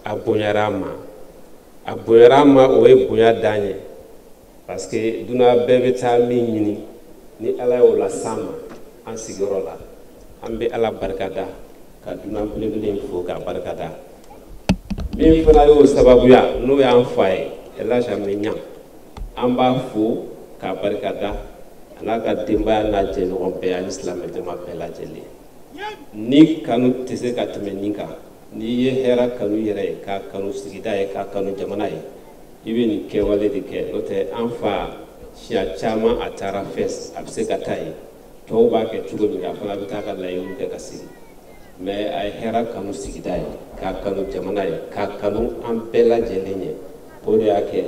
a bonyara an ma. A bonyara an ma, o ye bonya d'an ye, parce que dunan bɛɛ bɛ taa min ɲini, ni Ala y'o las'an ma an sigiyɔrɔ la, an bɛ Ala barikada, ka dunan belebele in fo k'a barikada. Min fana y'o sababuya, n'o y'an fa ye, El Hadj Ahmed Niang, an b'a fo k'a barikada, a n'a ka denbaya n'a jɛɲɔgɔn bɛɛ ani silamɛ jama bɛɛ lajɛlen. Ni kanu tɛ se ka tɛmɛ nin kan. N'i ye hɛrɛ kanu yɛrɛ ye, k'a kanu sigida ye, k'a kanu jamana ye, i bɛ nin kɛwale de kɛ. N'o tɛ, an fa siɲɛ caman a taara Fès, a bɛ se ka taa yen, tɔw b'a kɛ cogo min, a fana bɛ taa ka laɲiniw kɛ ka segin. Mais a ye hɛrɛ kanu sigida ye, k'a kanu jamana ye, k'a kanu an bɛɛ lajɛlen ye. O de y'a kɛ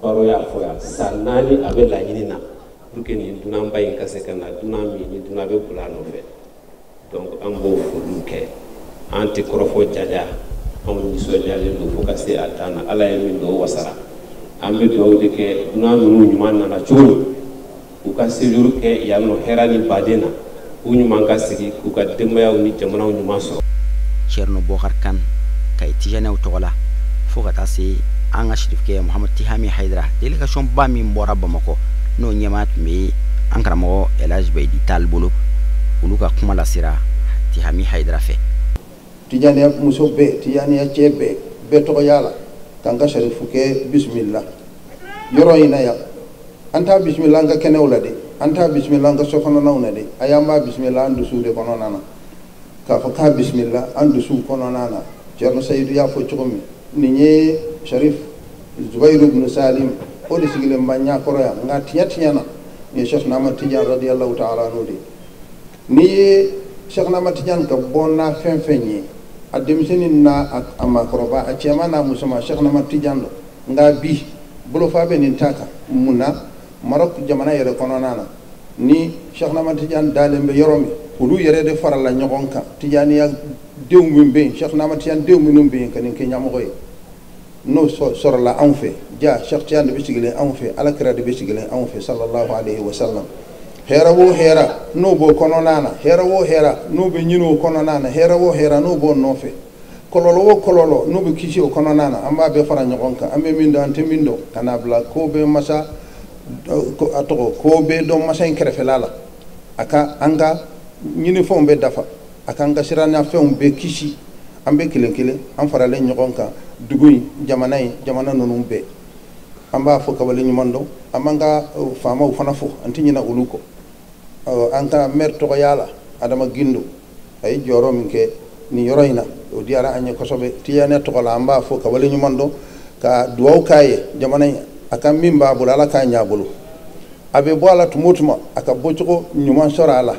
baro y'a fɔ yan, san 4 a bɛ laɲini na pour que nin dunanba in ka se ka na, dunan min ni dunan bɛ boli a nɔfɛ. Donc an b'o foliw kɛ, an tɛ kɔrɔfɔ janja, anw nisɔndiyalen don fo ka se a dan na. Ala ye min don, o wasara. An bɛ dugawu de kɛ dunan ninnu ɲuman nana cogo min, u ka séjour kɛ yan nɔ hɛrɛ ni baden na, u ɲuman ka sigi k'u ka denbayaw ni jamanaw ɲuman sɔrɔ. Thierno Bokar Kane, Kayi Tijaniyaw tɔgɔ la, fo ka taa se an ka sirifukɛ Muhamadu Tihami Hayidara, délégation ba min bɔra Bamakɔ, n'o ɲɛmaa tun bɛ an karamɔgɔ El Hadj Bayidi Tall bolo, olu ka kuma lasera Tihami Hayidara fɛ. Tijaniya muso bɛɛ, Tijaniya cɛ bɛɛ, bɛɛ tɔgɔ y'a la k'an ka sarifukɛ bisimila yɔrɔ in na yan. An t'a bisimila an ka kɛnɛw la dɛ, an t'a bisimila an ka so kɔnɔnaw na dɛ, a y'an b'a bisimila an dusuw de kɔnɔna na, k'a fɔ k'a bisimila an dusuw kɔnɔna na. Thierno Seydou y'a fɔ cogo min, nin ye Sharif Zubayiru ibn Salim, o de sigilen b'an ɲɛkɔrɔ yan, nka tiɲɛ tiɲɛ na nin ye Cheikh Ahmad Tidiane radiyallahu ta'ala anhu de. N'i ye Cheikh Ahmad Tidiane ka bɔ n'a fɛn fɛn ye, a denmisɛnnin n'a a maakɔrɔba, a cɛman n'a musoman, Cheikh Ahmad Tidiane don. Nka bi bolofa bɛ nin ta kan, mun na Maroc jamana yɛrɛ kɔnɔna na, ni Cheikh Ahmad Tidiane dalen bɛ yɔrɔ min, olu yɛrɛ de farala ɲɔgɔn kan, Tijaniya denw min bɛ yen, Cheikh Ahmad Tidiane denw minnu bɛ yen, ka nin kɛ ɲɛmɔgɔ ye. N'o sɔrɔla anw fɛ, ja Cheikh Tidiane de bɛ sigilen anw fɛ, Ala kira de bɛ sigilen anw fɛ, sallallahu alayhi wa sallam. Hɛrɛ o hɛrɛ n'o b'o kɔnɔna na, hɛrɛ o hɛrɛ n'o bɛ ɲini o kɔnɔna na, hɛrɛ o hɛrɛ n'o b'o nɔfɛ, kɔlɔlɔ o kɔlɔlɔ n'o bɛ kisi o kɔnɔna na, an b'a bɛɛ fara ɲɔgɔn kan. An bɛ min dɔn, an tɛ min dɔn, ka n'a bila ko bɛ masa a tɔgɔ ko bɛ dɔn masa in kɛrɛfɛla la. A ka an ka ɲinifɛnw bɛɛ dafa, a k'an ka sirannafɛnw bɛɛ kisi. An bɛ kelen kelen, an faralen ɲɔgɔn kan, dugu in, jamana in, jamana ninnu bɛɛ. An b'a fɔ ka wale ɲuman dɔn. An b'an ka faamaw fana fo, an tɛ ɲinɛ olu kɔ. An ka maire tɔgɔya la, Adama Gindo, a ye jɔyɔrɔ min kɛ nin yɔrɔ in na, o diyara an ye kosɛbɛ. Tijaniya tɔgɔ la, an b'a fɔ ka wale ɲuman dɔn, ka duwawu k'a ye. Jamana in, a ka min b'a bolo, Ala k'a ɲɛ a bolo. A bɛ bɔ a la tuma o tuma, a ka bɔcogo ɲuman sɔrɔ a la,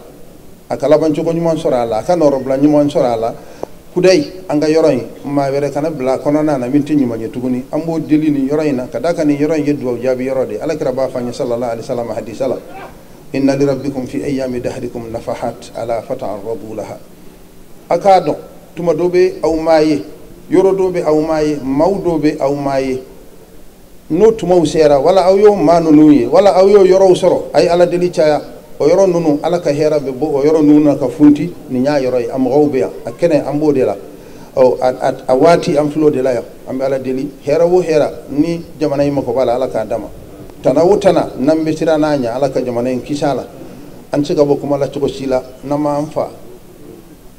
a ka labancogo ɲuman sɔrɔ a la, a ka nɔrɔbila ɲuman sɔrɔ a la. Kudayi, an ka yɔrɔ in, maa wɛrɛ kana bila a kɔnɔna na min tɛ ɲuman ye tuguni. An b'o deli nin yɔrɔ in na, ka d'a kan nin yɔrɔ in ye duwawu jaabi yɔrɔ de ye. Ala kira b'a fɔ an ye sallallahu alaihi wasallam hadisa la: inna li rabbikum fi ayyami dahrikum nafahat ala fata'arradu laha. A k'a dɔn tuma dɔ bɛ aw maa ye, yɔrɔ dɔ bɛ aw maa ye, maaw dɔ bɛ aw maa ye. N'o tumaw sera, wala aw y'o maa ninnu ye, wala aw y'o yɔrɔw sɔrɔ, a ye Ala deli caya. O yɔrɔ ninnu, Ala ka hɛrɛ bɛ bɔ o yɔrɔ ninnu na ka funti. Nin y'a yɔrɔ ye, a mɔgɔw bɛ yan, a kɛnɛ an b'o de la, ɔ a waati an filɛ o de la yan. An bɛ Ala deli, hɛrɛ o hɛrɛ ni jamana in mako b'a la, Ala k'a d'a ma. Tana o tana n'an bɛ siran n'a ɲɛ, Ala ka jamana in kisi a la. An tɛ se ka bɔ kuma la cogo si la n'an m'an fa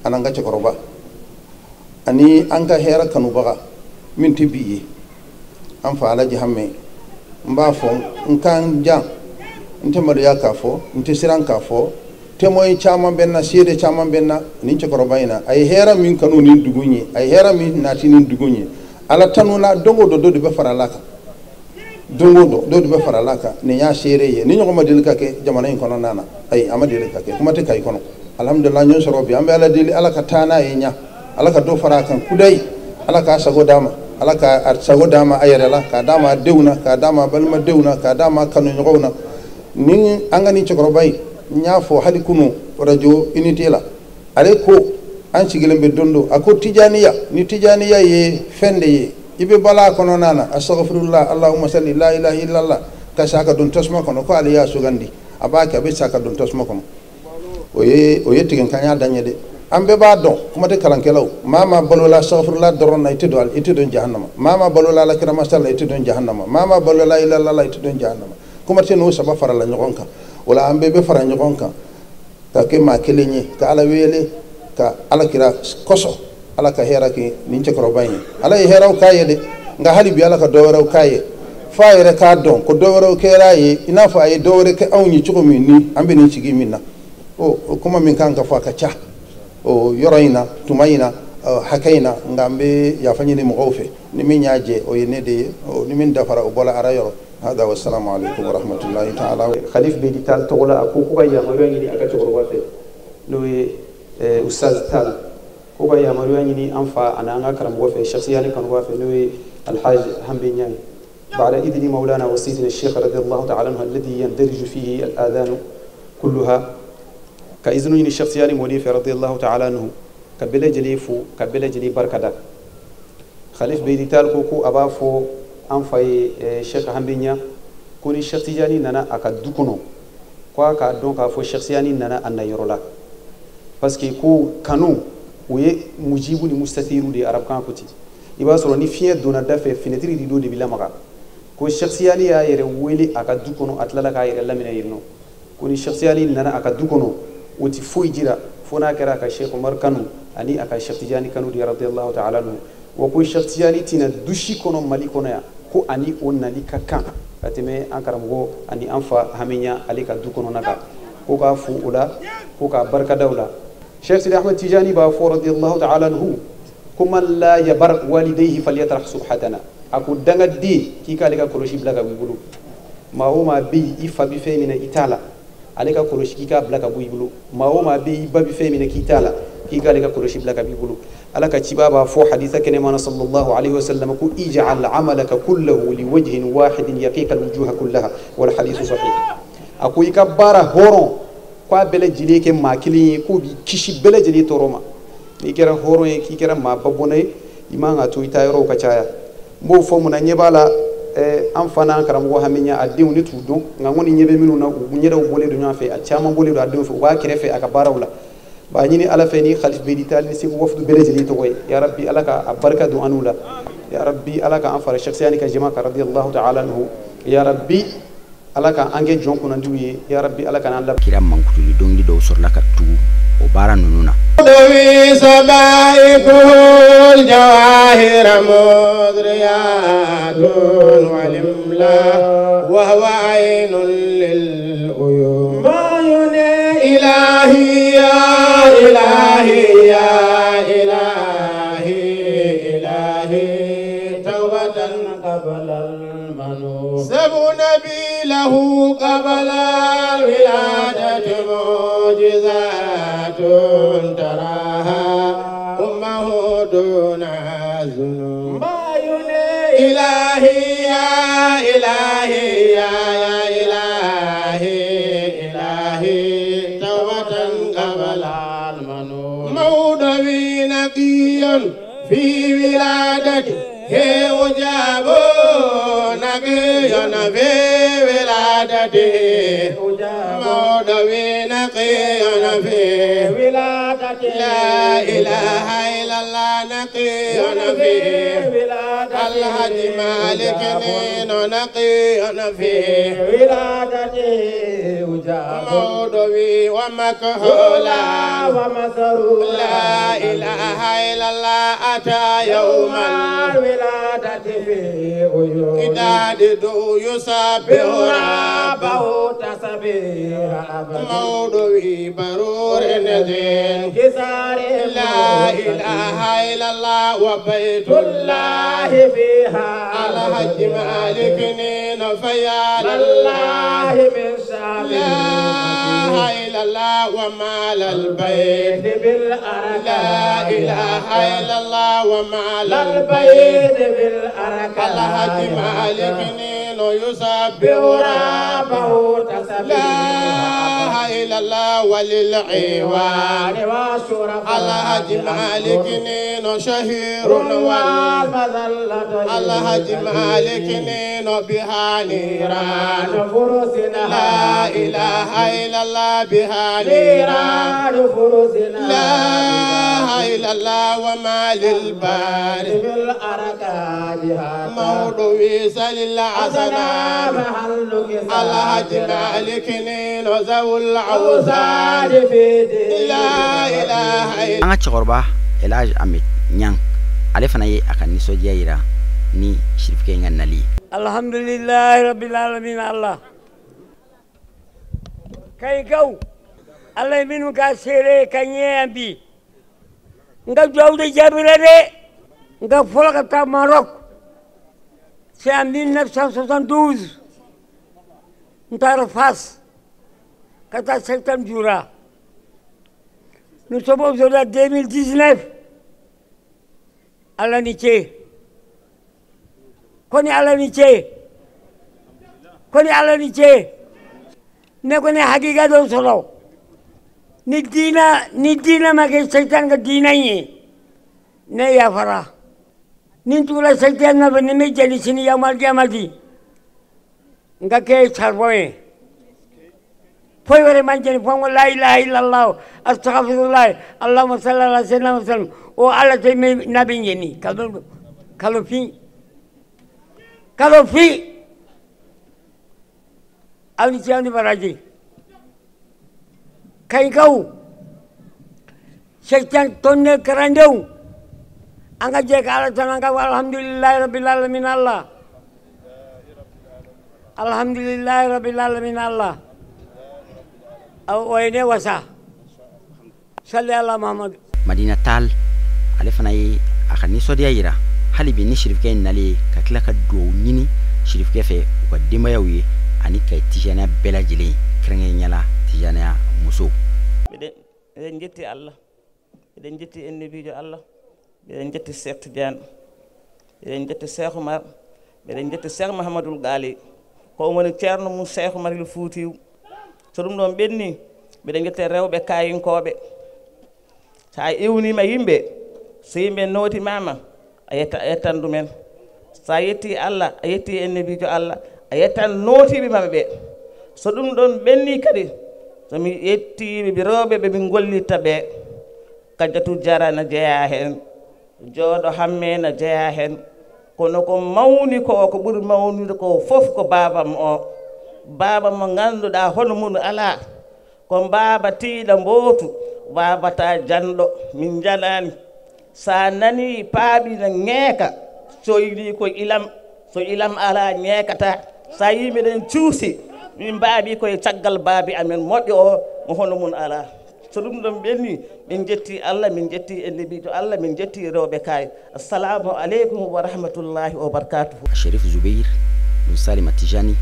an'an ka cɛkɔrɔba ani an ka hɛrɛ kanubaga min tɛ bi ye, an fa Alaji Hame. N b'a fɔ n kan jan, n tɛ maloya k'a fɔ, n tɛ siran k'a fɔ. Témoin caman bɛ n na, seede caman bɛ n na nin cɛkɔrɔba in na. A ye hɛrɛ min kanu nin dugu in ye, a ye hɛrɛ min nati nin dugu in ye, Ala tanu la. Don o don, dɔ de bɛ fara a kan, don o don, dɔ de bɛ fara a kan. Nin y'a seere ye. Ni ɲɔgɔn ma deli ka kɛ jamana in kɔnɔna na, ayi, a ma deli ka kɛ, kuma tɛ Kayi kɔnɔ. Alhamdulilah, an y'o sɔrɔ bi. An bɛ Ala deli, Ala ka taa n'a ye ɲa, Ala ka dɔ fara a kan kudayi, Ala k'a sago d'a ma, Ala k'a sago d'a ma a yɛrɛ la, k'a d'a ma a denw na, k'a d'a ma a balimadenw na, k'a d'a ma a kanuɲɔgɔnw na. Ni an ka nin cɛkɔrɔba in, n y'a fɔ hali kunu radio unité la, ale ko an sigilen bɛ don dɔ, a ko tijaniya, ni tijaniya ye fɛn de ye, i bɛ bala a kɔnɔna na, astaghfirullah, allahumma salli, la ilaha illallah, ka sa ka don tasuma kɔnɔ. Ko ale y'a sugandi, a b'a kɛ, a bɛ sa ka don tasuma kɔnɔ. O ye tigɛnkanya dan ye dɛ. An bɛɛ b'a dɔn, kuma tɛ kalankɛlaw. Maa maa balola astaghfirullah dɔrɔn na, i tɛ don, i tɛ don jahannama. Maa maa balola alakira sala, i tɛ don jahannama. Maa maa balola ilallah, i tɛ don jahannama. Kuma tɛ n'o saba farala ɲɔgɔn kan. O la an bɛɛ bɛ fara ɲɔgɔn kan ka kɛ maa kelen ye, ka Ala wele, ka alakira kɔsɔn. Ala ka hɛrɛ kɛ nin cɛkɔrɔba in ye. Ala ye hɛrɛw k'a ye dɛ, nka hali bi Ala ka dɔ wɛrɛw k'a ye, f'a yɛrɛ k'a dɔn ko dɔ wɛrɛw kɛra a ye, i n'a fɔ a ye dɔ wɛrɛ kɛ anw ye cogo min ni an bɛ nin sigi min na. O kuma min kan ka fɔ, a ka ca o yɔrɔ in na, tuma in na, hakɛ in na. Nka an bɛ yafa ɲini mɔgɔw fɛ. Ni min y'a jɛ, o ye ne de ye. Ni min dafara, o bɔra ara yɔrɔ. Hada, wassalamu alaikum warahmatullahi ta'ala. Khalif Bedi Tall tɔgɔ la, a ko ko ka yamaruya ɲini a ka cɛkɔrɔba fɛ, n'o ye Ustaz Tall, ko ka yamaruya ɲini an fa ani an ka karamɔgɔ fɛ, shakhsiya ni kanuba fɛ, n'o ye Alhaj Hambe Ɲaye. بعد إذن مولانا وسيدنا الشيخ رضي الله تعالى عنه الذي يندرج فيه الآذان كلها، كإذن ɲini shakhsiya ni mɔdi fɛ رضي الله تعالى عنه، ka bɛɛ lajɛlen fo, ka bɛɛ lajɛlen barika da. Khalif Bedi Tall ko ko a b'a fɔ an fa ye Cheikh Hambe Ɲa ko ni Cheikh Tijani nana a ka du kɔnɔ, ko a k'a dɔn k'a fɔ Cheikh Tijani nana a nayɔrɔ la, parce que ko kanu o ye mujibu ni mustatiru de ye. Arabukan ko ten, i b'a sɔrɔ ni fiɲɛ donna da fɛ, fenêtre rideau de bɛ lamaga. Ko Cheikh Tijani y'a yɛrɛ wele a ka du kɔnɔ, a tilala k'a yɛrɛ laminɛ yen nɔ. Ko ni Cheikh Tijani nana a ka du kɔnɔ, o ti foyi jira fo n'a kɛra a ka Cheikh Umar kanu ani a ka Cheikh Tijani kanu de radiyallahu ta'ala anhu. Wa ko Cheikh Tijani tɛna du si kɔnɔ Mali kɔnɔ yan ko ani o nali ka kan ka tɛmɛ an karamɔgɔ ani an fa Hamiɲa ale ka du kɔnɔna kan. Ko k'a fo o la, ko k'a barikada o la. Cheikh Sidi Ahmed Tijani b'a fɔ radiyallahu ta'ala anhu ko man la yabar walidayhi falyatrah subhatana. A ko dangaden k'i k'ale ka kɔlɔsi bila ka bɔ i bolo. Maa o maa bɛ yen, i fa bɛ fɛn min na i t'a la, ale ka kɔlɔsi k'i k'a bila ka bɔ i bolo. Maa o maa bɛ yen, i ba bɛ fɛn min na k'i t'a la, k'i k'ale ka kɔlɔsi bila ka bɔ i bolo. Ala ka ciba b'a fɔ hadisa kɛnɛma na sallallahu alaihi wasallam ko ij'al amalaka kullahu liwajhin wahidin yaqiqa alwujuha kullaha, wal hadithu sahih. A ko i ka baara hɔrɔn k'a bɛɛ lajɛlen kɛ maa kelen ye, k'o b'i kisi bɛɛ lajɛlen tɔɔrɔ ma. N'i kɛra hɔrɔn ye, k'i kɛra maa babɔnna ye, i man ka to i taa yɔrɔw ka caya. N b'o fɔ mun na, ɲɛ b'a la an fa n'an karamɔgɔ Hamiɲa a denw ne t'u dɔn, nka n kɔni ɲɛ bɛ minnu na, u ɲɛdaw bɔlen don ɲɔgɔn fɛ, a caman bɔlen don a denw fɛ, u b'a kɛrɛfɛ a ka baaraw la. B'a ɲini Ala fɛ ni Khalif Bedi Tall ni Segu wafudu bɛɛ lajɛlen tɔgɔ ye, ya Rabbi Ala ka a barika don an n'u la, ya Rabbi Ala ka an fara shakhsiya ni ka jama kan radiyallahu ta'ala anhu, ya Rabbi Ala ka an kɛ jɔn kunnandiw ye, ya rabbi Ala kana an la. Kira mankutuli dɔnkili dɔw sɔrɔla ka tugu o baara ninnu na. له قبل الولادة معجزات تراها أمه دون ذنوب. إلهي يا إلهي يا إلهي إلهي توبة قبل المنون. مولوي نقي في ولادته وجاب نقي في ولادته مولوي نقي في ولادته لا إله إلا الله نقي في ولادته الحاج مالك نين نقي في ولادته مولوي ومكهولا ومسرورا لا إله إلا الله أتى يوم الولادة في عيون إداد يسبح ربه تسبيح مولوي برور نزين كسار لا إله إلا الله وبيت الله فيها الحج مالك نين فيا الله من شعب لا إله إلا الله ومال البيت بالأركان لا إله إلا الله ومال البيت بالأركان الحج مالك نين يسبح ربه تسبيح لا إله إلا الله وللعوان الحج مالك نين شهير والمذلة الحج مالك نين بها نيران لا إله إلا الله بها نيران لا إله إلا الله وما للبار موضوع سل العسنام الحج مالك نين ذو العوزان لا إله إلا An ka cɛkɔrɔba Elhaj Ahmed Niang, ale fana ye a ka nisɔndiya yira ni sirifukɛ in ka nali ye. Alhamdulillahi rabbil alamin Allah. Kayikaw Allah ye minnu ka seere ka ɲɛ yan bi, n ka duwawu de jaabira dɛ. N ka fɔlɔ ka taa Maroc, c'est en 1972, n taara Fas ka taa Seitan Jura. Nous sommes aujourd'hui en 2019. Ala ni ce, koni Ala ni ce, koni Ala ni ce. Ne koni hakika dɔ sɔrɔ. Ni diina ma kɛ seitan ka diina ye, ne yafara. Ni n tugula seitan nɔfɛ, ni n bɛ jɛni sini yamal kiyamati, n ka kɛ charbon ye. Foyi wɛrɛ man jɛni fo n ko la ilaha illallah astaghfirullah allahumma salli ala sayyidina muhammad. O Ala tɛ n'a bɛ ɲɛni kalo fin kalo fin. Aw ni ce, aw ni baraji. Kayikaw seitan tonne karandenw, an ka jɛ ka Ala tanu, an ka fɔ alhamdulillahi rabbil alamin Allah, alhamdulillahi rabbil alamin Allah. O ye ne wasa. Salli ala Muhammad. Madina Tall, ale fana ye a ka nisɔndiya yira hali bi ni sirifukɛ in nalen, ka tila ka duwawu ɲini sirifukɛ fɛ u ka denbayaw ye ani ka tijaniya bɛɛ lajɛlen, kɛrɛnkɛrɛnnenya la tijaniya musow. Eɗen jetti Allah, eɗen jetti annabijo Allah, eɗen jetti Cheikh Tidiane, eɗen jetti Cheikh Oumar, eɗen jetti Cheikh Mouhamadoul Ghali, ko woni ceerno mum Cheikh Oumar el Foutiou. So ɗum ɗon ɓenni, mbiɗen jette rewɓe kayinkoɓe. Sa ewnima yimɓe, so yimɓe nootimama a yettan ɗumen. Sa yetti Allah, a yetti annabijo Allah, a yettan nootiɓe maɓe ɓe. So ɗum ɗon ɓenni kadi, somi yettiɓe rewɓe ɓe min gollitta ɓe, Kadiatou Diarra ne jeeya hen, Jooɗo Hamme ne jeeya hen. Kono ko mawni ko, ko ɓuri mawnude ko fof ko babam o. Baaba mo ngannduɗaa hono mum alaa ko mbaaba tiiɗa mbootu waawata janɗo min janaani so a nanii paaɓi no ŋeeka so yiɗii ko ilam so ilam alaa ñeekata so a yii miɗen cuusi min mbaawi koye caggal baabi amen moƴƴo o mo hono mum alaa so ɗum ɗon ɓenni min jetti Allah min jetti annabijo Allah min jetti rewɓe kaye assalamu aleykum wa rahmatullahi wa barakatuhu. Sherif Zubair Salima Tijani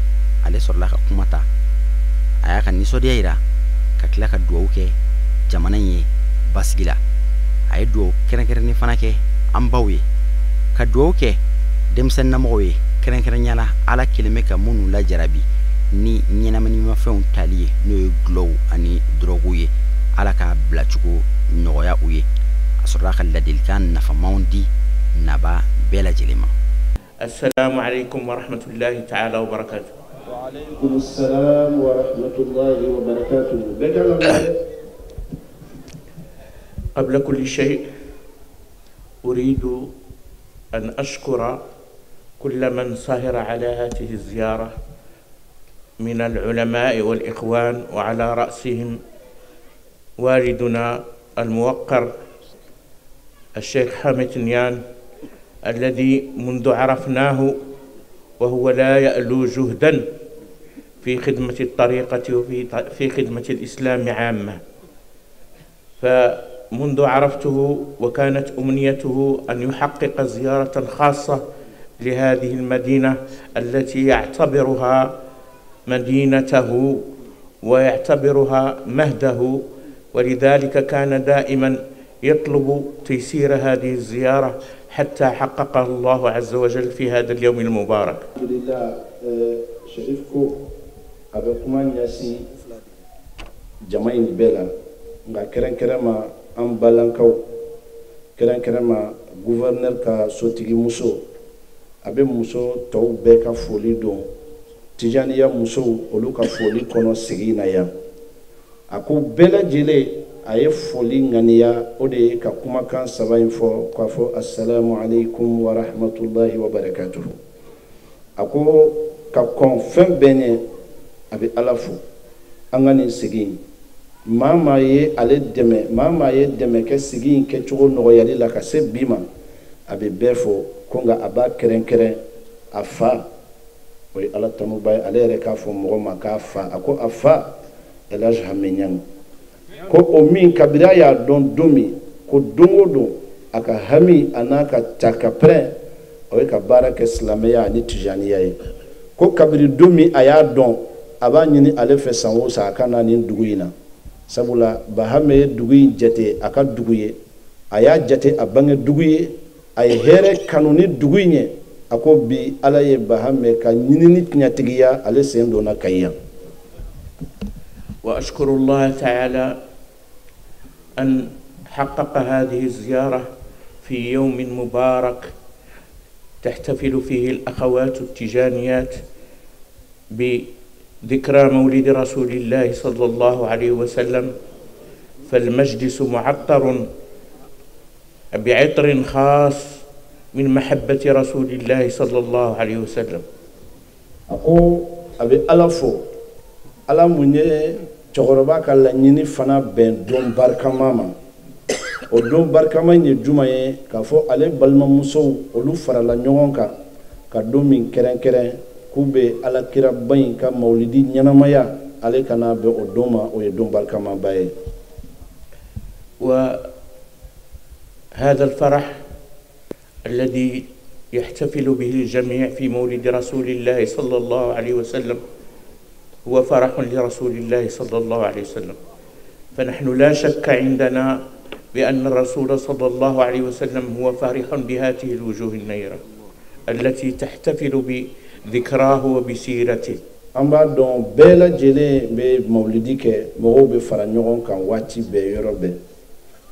ale sɔrɔla ka kuma ta a y'a ka nisɔndiya yira ka tila ka duwawu kɛ jamana in ye basigi la a ye duwawu kɛrɛnkɛrɛnnen fana kɛ an baw ye ka duwawu kɛ denmisɛnninnamɔgɔw ye kɛrɛnkɛrɛnnenya la Ala kelen bɛ ka minnu lajarabi ni ɲɛnaminimafɛnw tali ye n'o ye dɔlɔw ani dɔrɔguw ye Ala k'a bilacogo nɔgɔya u ye a sɔrɔla ka ladilikan nafamaw di naba bɛɛ lajɛlen ma. السلام عليكم ورحمة الله تعالى وبركاته. وعليكم السلام ورحمة الله وبركاته. قبل كل شيء أريد أن أشكر كل من سهر على هذه الزيارة من العلماء والإخوان، وعلى رأسهم والدنا الموقر الشيخ حامد نيان الذي منذ عرفناه وهو لا يألو جهدا في خدمة الطريقة وفي خدمة الإسلام عامة. فمنذ عرفته وكانت أمنيته أن يحقق زيارة خاصة لهذه المدينة التي يعتبرها مدينته ويعتبرها مهده، ولذلك كان دائما يطلب تيسير هذه الزيارة حتى حققه الله عز وجل في هذا اليوم المبارك. الحمد لله. Sherif ko a bɛ kuma ɲɛsin jama in bɛɛ la, nka kɛrɛnkɛrɛn ma an balankaw, kɛrɛnkɛrɛn ma gouverneur ka sotigi muso, a bɛ muso tɔw bɛɛ ka foli don Tijaniya musow olu ka foli kɔnɔ sigi na yan. A ko bɛɛ lajɛlen a ye foli ŋaniya o de ye ka kumakan saba in fɔ k'a fɔ assalamu alaikum wa rahmatullahi wa barakatuhu. A ko ka kɔn fɛn bɛɛ ɲɛ a bɛ Ala fo an ka nin sigi in maa maa ye ale dɛmɛ, maa maa ye dɛmɛ kɛ sigi in kɛcogo nɔgɔyali la ka se bi ma, a bɛ bɛɛ fo ko nka a b'a kɛrɛnkɛrɛn a fa o ye Ala tanuba ye, ale yɛrɛ k'a fɔ mɔgɔ ma k'a fa, a ko a fa El Hadj Hame Niang ko o min kabini a y'a dɔn don min ko don o don a ka hami a n'a ka takapɛrɛn o ye ka baara kɛ silamɛya ani tijaniya ye, ko kabini don min a y'a dɔn a b'a ɲini ale fɛ san o san a ka na nin dugu in na, sabula Bahame ye dugu in jate a ka dugu ye, a y'a jate a bange dugu ye, a ye hɛrɛ kanu ni dugu in ye, a ko bi Ala ye Bahame ka ɲinini tiɲɛtigiya ale sen donna Kayi yan. وأشكر الله تعالى أن حقق هذه الزيارة في يوم مبارك تحتفل فيه الأخوات التجانيات بذكرى مولد رسول الله صلى الله عليه وسلم، فالمجلس معطر بعطر خاص من محبة رسول الله صلى الله عليه وسلم. أقول أبي ألفو Ala mun ye cɛkɔrɔba ka laɲini fana bɛn don barikama ma, o don barikama in ye juma ye k'a fɔ ale balimamusow olu farala ɲɔgɔn kan ka don min kɛrɛnkɛrɛn k'u bɛ alakiraba in ka mawulidi ɲɛnamaya, ale kana bɛn o don ma, o ye don barikamaba ye. وهذا الفرح الذي يحتفل به الجميع في مولد رسول الله صلى الله عليه وسلم هو فرح لرسول الله صلى الله عليه وسلم، فنحن لا شك عندنا بأن الرسول صلى الله عليه وسلم هو فرح بهذه الوجوه النيرة التي تحتفل بذكراه وبسيرته. An b'a dɔn bɛɛ lajɛlen bɛ mawulidi kɛ, mɔgɔw bɛ fara ɲɔgɔn kan waati bɛɛ yɔrɔ bɛɛ,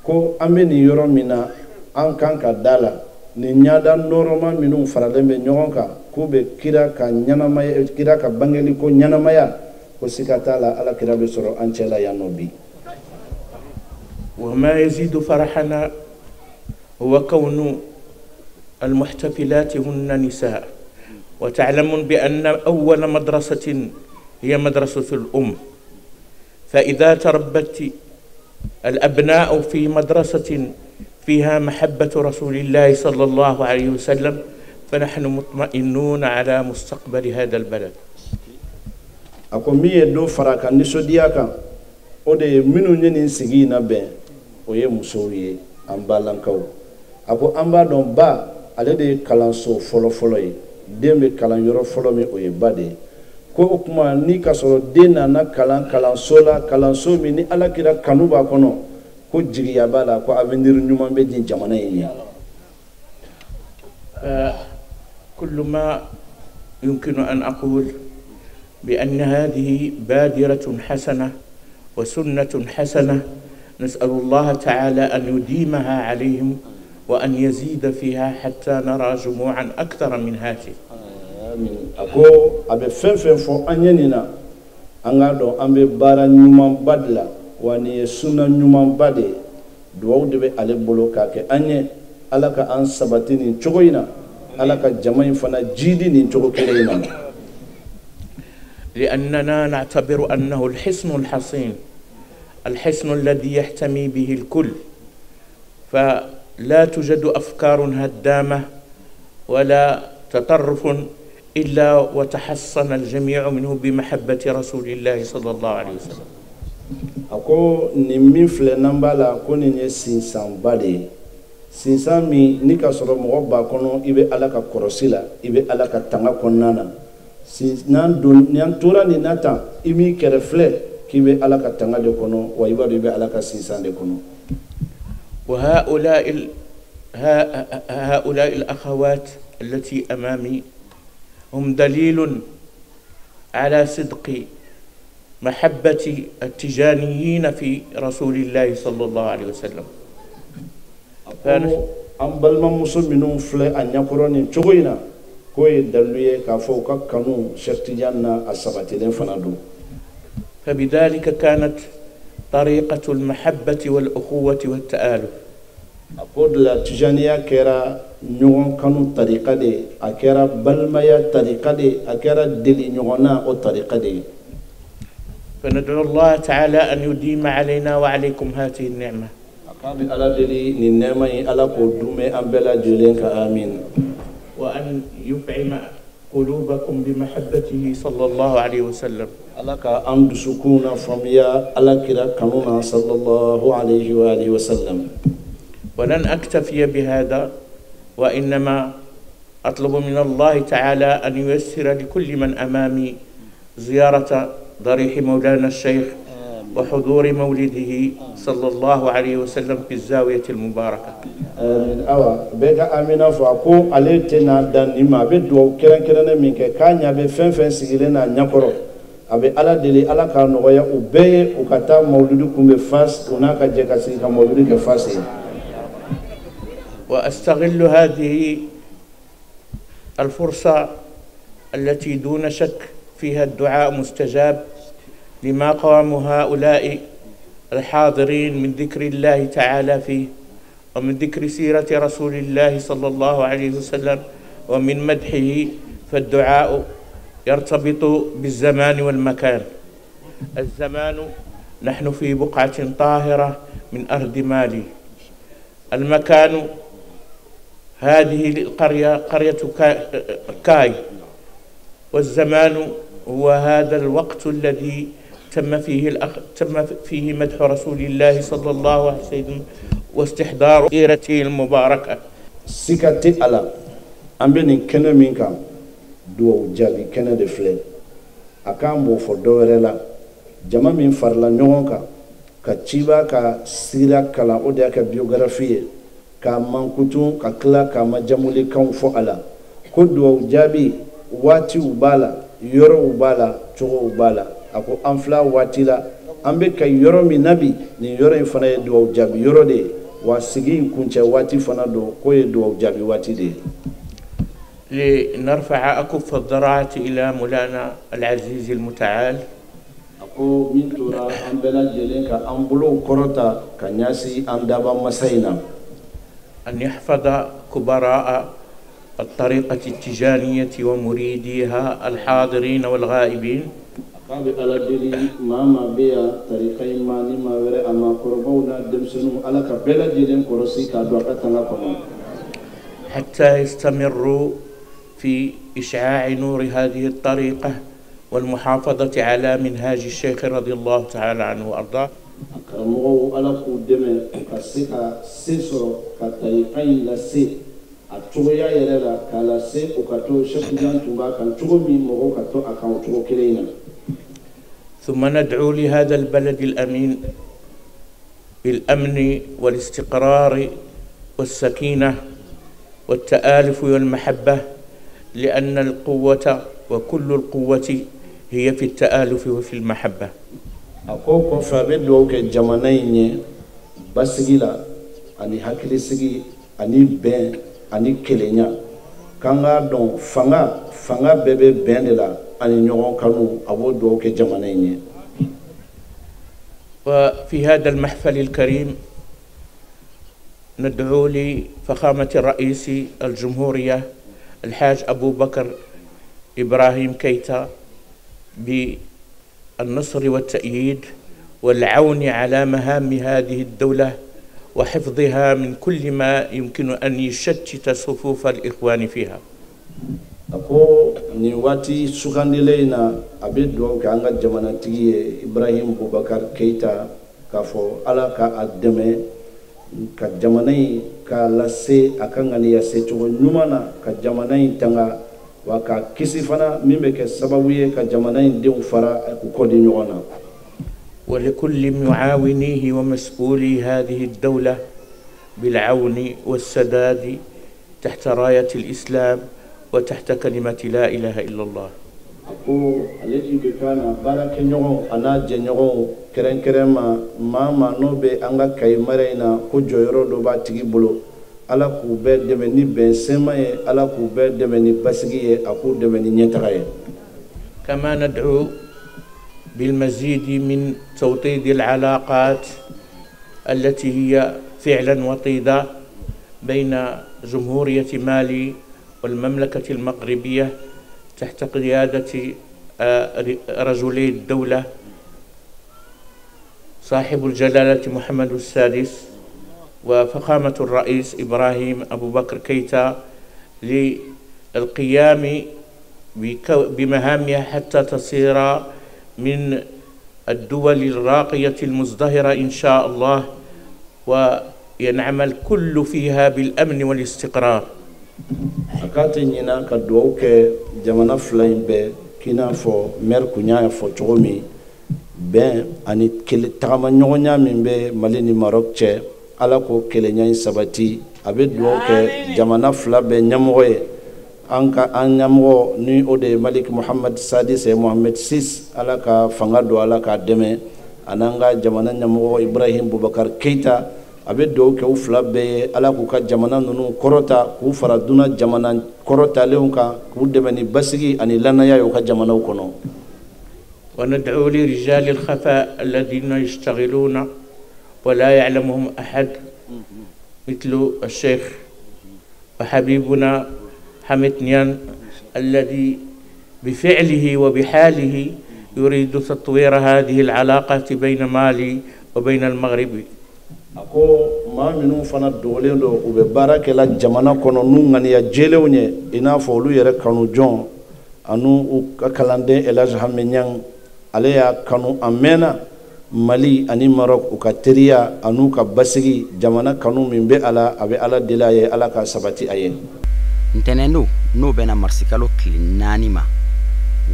ko an bɛ nin yɔrɔ min na an kan ka da la nin ɲada nɔrɔma minnu faralen bɛ ɲɔgɔn kan k'u bɛ kira ka ɲɛnamaya, kira ka bangeli ko ɲɛnamaya, ko siga t'a la Ala kira bɛ sɔrɔ an cɛ la yan nɔ bi. وما يزيد فرحنا هو كون المحتفلات هن نساء، وتعلمون بأن أول مدرسة هي مدرسة الأم، فإذا تربت الأبناء في مدرسة فيها محبة رسول الله صلى الله عليه وسلم فنحن مطمئنون على مستقبل هذا البلد. A ko min ye dɔ fara ka nisɔndiya kan, o de ye minnu ye nin sigi in labɛn, o ye musow ye, an balankaw. A ko an b'a dɔn ba ale de ye kalanso fɔlɔfɔlɔ ye, den bɛ kalan yɔrɔ fɔlɔ min, o ye ba de ye. Ko o tuma ni ka sɔrɔ den nana kalan kalanso la, kalanso min ni Ala kira kanu b'a kɔnɔ, ko jigiya b'a la ko avenir ɲuman bɛ di jamana in ye. كل ما يمكن أن أقول بأن هذه بادرة حسنة وسنة حسنة، نسأل الله تعالى أن يديمها عليهم وأن يزيد فيها حتى نرى جموعا أكثر من هذه. آمين. A ko a bɛ fɛn fɛn fɔ an ye nin na, an k'a dɔn an bɛ baara ɲumanba de la, wa nin ye sunna ɲumanba de ye. Duwawu de bɛ ale bolo k'a kɛ an ye, Ala ka an sabati nin cogo in na, Ala ka jama in fana jiidi nin cogo kelen in na. لأننا نعتبر أنه الحصن الحصين، الحصن الذي يحتمي به الكل، فلا توجد أفكار هدامة ولا تطرف إلا وتحصن الجميع منه بمحبة رسول الله صلى الله عليه وسلم. A ko nin min filɛ n'an b'a la, ko nin ye sinsanba de ye, sinsan min ni ka sɔrɔ mɔgɔ b'a kɔnɔ, i bɛ Ala ka kɔrɔsi la, i bɛ Ala ka tanga kɔnɔna na. N'an don n'an tora nin na tan, i m'i kɛrɛ filɛ k'i bɛ Ala ka tanga de kɔnɔ, wa i b'a dɔn i bɛ Ala ka sinsan de kɔnɔ. وهؤلاء هؤلاء الأخوات التي أمامي هم دليل على صدق محبة التجانيين في رسول الله صلى الله عليه وسلم. An balimamuso minnu filɛ a ɲɛkɔrɔ nin cogo in na, k'o ye dalilu ye k'a fɔ u ka kanu Cheikh Tidiane na, a sabatilen fana don. فبذلك كانت طريقة المحبة والأخوة والتآلف. A ko de la tijaniya kɛra ɲɔgɔn kanu tarika de ye, a kɛra balimaya tarika de ye, a kɛra deli ɲɔgɔn na o tarika de ye. فندعو الله تعالى أن يديم علينا وعليكم هذه النعمة. A k'a bɛ Ala deli nin nɛɛma in, Ala k'o dunmɛ an bɛɛ lajɛlen kan, amin. وأن يفعم قلوبكم بمحبته صلى الله عليه وسلم. Ala ka an dusukun na faamuya Ala kira kanu na sallallahu alayhi wa alihi wa sallam. ولن أكتفي بهذا، وإنما أطلب من الله تعالى أن ييسر لكل من أمامي زيارة ضريح مولانا الشيخ وحضور مولده صلى الله عليه وسلم في الزاوية المباركة. Amin. Awa bɛɛ ka amina fɔ. A ko ale tɛna dan nin ma, a bɛ dugawu kɛrɛnkɛrɛnnen min kɛ k'a ɲɛ bɛ fɛn fɛn sigilen n'a ɲɛkɔrɔ, a bɛ Ala deli Ala k'a nɔgɔya u bɛɛ ye u ka taa mawuludu kunbɛ Fas, u n'a ka jɛ ka sigi ka mawuludu kɛ Fas ye. وأستغل هذه الفرصة التي دون شك فيها الدعاء مستجاب لما قام هؤلاء الحاضرين من ذكر الله تعالى فيه، ومن ذكر سيرة رسول الله صلى الله عليه وسلم، ومن مدحه، فالدعاء يرتبط بالزمان والمكان. الزمان نحن في بقعة طاهرة من أرض مالي، المكان هذه القرية قرية كاي، والزمان هو هذا الوقت الذي تم فيه مدح رسول الله صلى الله عليه وسلم واستحضار سيرته المباركة. Sika tɛ a la, an bɛ nin kɛnɛ min kan, duwawu jaabi kɛnɛ de filɛ. A k'an b'o fɔ dɔ wɛrɛ la, jama min farala ɲɔgɔn kan ka ciba ka sira kalan, o de y'a kɛ biographie ye, k'a mankutu ka tila k'a majamulikanw fɔ a la, ko duwawu jaabi waatiw b'a la, yɔrɔw b'a la, cogow b'a la. A ko an fila waati la, an bɛ ka yɔrɔ min na bi, nin yɔrɔ in fana ye duwawu jaabi yɔrɔ de ye, wa sigi in kuncɛ waati fana don, k'o ye duwawu jaabi waati de ye. لنرفع أكف الضراعة إلى مولانا العزيز المتعال. A ko min tora an bɛɛ lajɛlen ka an bolow kɔrɔta ka ɲɛsin an daba masa in na. أن يحفظ كبراء الطريقة التجانية ومريديها الحاضرين والغائبين. K'a bɛ Ala deli maa maa bɛ yan tarika in ma ni maa wɛrɛ a maakɔrɔbaw n'a denmisɛnninw Ala ka bɛɛ lajɛlen kɔlɔsi k'a don a ka tanga kɔnɔ. حتى يستمروا في إشعاع نور هذه الطريقة والمحافظة على منهاج الشيخ رضي الله تعالى عنه وأرضاه. A karamɔgɔw Ala k'u dɛmɛ ka se ka se sɔrɔ ka tarika in lase a cogoya yɛrɛ la k'a lase o ka to Cheikh Tidiane tun b'a kan cogo min mɔgɔw ka to a kan o cogo kelen in na. ثم ندعو لهذا البلد الأمين بالأمن والاستقرار والسكينة والتآلف والمحبة، لأن القوة وكل القوة هي في التآلف وفي المحبة. A ko kɔfɛ a bɛ dugawu kɛ jamana in ye basigi la ani hakilisigi ani bɛn ani kelenya k'an k'a dɔn fanga fanga bɛɛ bɛ bɛn de la ani ɲɔgɔn kanu a b'o dugawu kɛ jamana in ye. وفي هذا المحفل الكريم ندعو لفخامة الرئيس الجمهورية الحاج أبو بكر إبراهيم كيتا بالنصر والتأييد والعون على مهام هذه الدولة وحفظها من كل ما يمكن أن يشتت صفوف الإخوان فيها. A ko nin waati sugandilen in na a bɛ dugawu kɛ an ka jamanatigi ye Ibrahim Boubacar Keita k'a fɔ Ala ka a dɛmɛ ka jamana in k'a lase a ka ŋaniya secogo ɲuman na ka jamana in tanga wa ka kisi fana min bɛ kɛ sababu ye ka jamana in denw fara k'u kɔ di ɲɔgɔn na. ولكل معاونيه ومسؤولي هذه الدولة بالعون والسداد تحت راية الإسلام وتحت كلمة لا إله إلا الله. A ko ale bɛ kan na baarakɛɲɔgɔnw a n'a jɛɲɔgɔnw kɛrɛnkɛrɛn ma maa maa n'o bɛ an ka Kayi mara in na ko jɔyɔrɔ dɔ b'a tigi bolo Ala k'u bɛɛ dɛmɛ ni bɛn sɛma ye Ala k'u bɛɛ dɛmɛ ni basigi ye a k'u dɛmɛ ni ɲɛtaga ye. كما ندعو بالمزيد من توطيد العلاقات التي هي فعلا وطيدة بين جمهورية مالي والمملكة المغربية تحت قيادة رجلي الدولة صاحب الجلالة محمد السادس وفخامة الرئيس إبراهيم أبو بكر كيتا للقيام بمهامها حتى تصير من الدول الراقية المزدهرة إن شاء الله، وينعم الكل فيها بالأمن والاستقرار. A k'a tɛ ɲinɛ ka dugawu kɛ jamana fila in bɛɛ k'i n'a fɔ maire kun y'a fɔ cogo min bɛn ani tagamaɲɔgɔnya min bɛ Mali ni Maroc cɛ Ala k'o kelenya in sabati. A bɛ dugawu kɛ jamana fila bɛɛ ɲɛmɔgɔ ye an ka an ɲɛmɔgɔ ni o de ye Malik Muhammad Sadis ye Mohamed VI Ala ka fanga don Ala k'a dɛmɛ a n'an ka jamana ɲɛmɔgɔ Ibrahim Boubacar Keita. A bɛ dugawu kɛ u fila bɛɛ ye Ala k'u ka jamana ninnu kɔrɔta k'u fara dunan jamana kɔrɔtalenw kan k'u dɛmɛ ni basigi ani lanaya ye u ka jamanaw kɔnɔ. وندعو لرجال الخفاء الذين يشتغلون ولا يعلمهم أحد مثل الشيخ وحبيبنا حميد نيان الذي بفعله وبحاله يريد تطوير هذه العلاقة بين مالي وبين المغرب. A ko maa minnu fana dogolen don u bɛ baara kɛla jamana kɔnɔ n'u ŋaniya jɛlenw ye i n'a fɔ olu yɛrɛ kanu jɔn ani u ka kalanden El Hadj Hame Niang ale y'a kanu a mɛnna Mali ani Maroc u ka teriya an'u ka basigi jamana kanu min bɛ a la a bɛ Ala deli a ye Ala ka sabati a ye. Ntɛnɛn don n'o bɛnna marisikalo tile 4 ma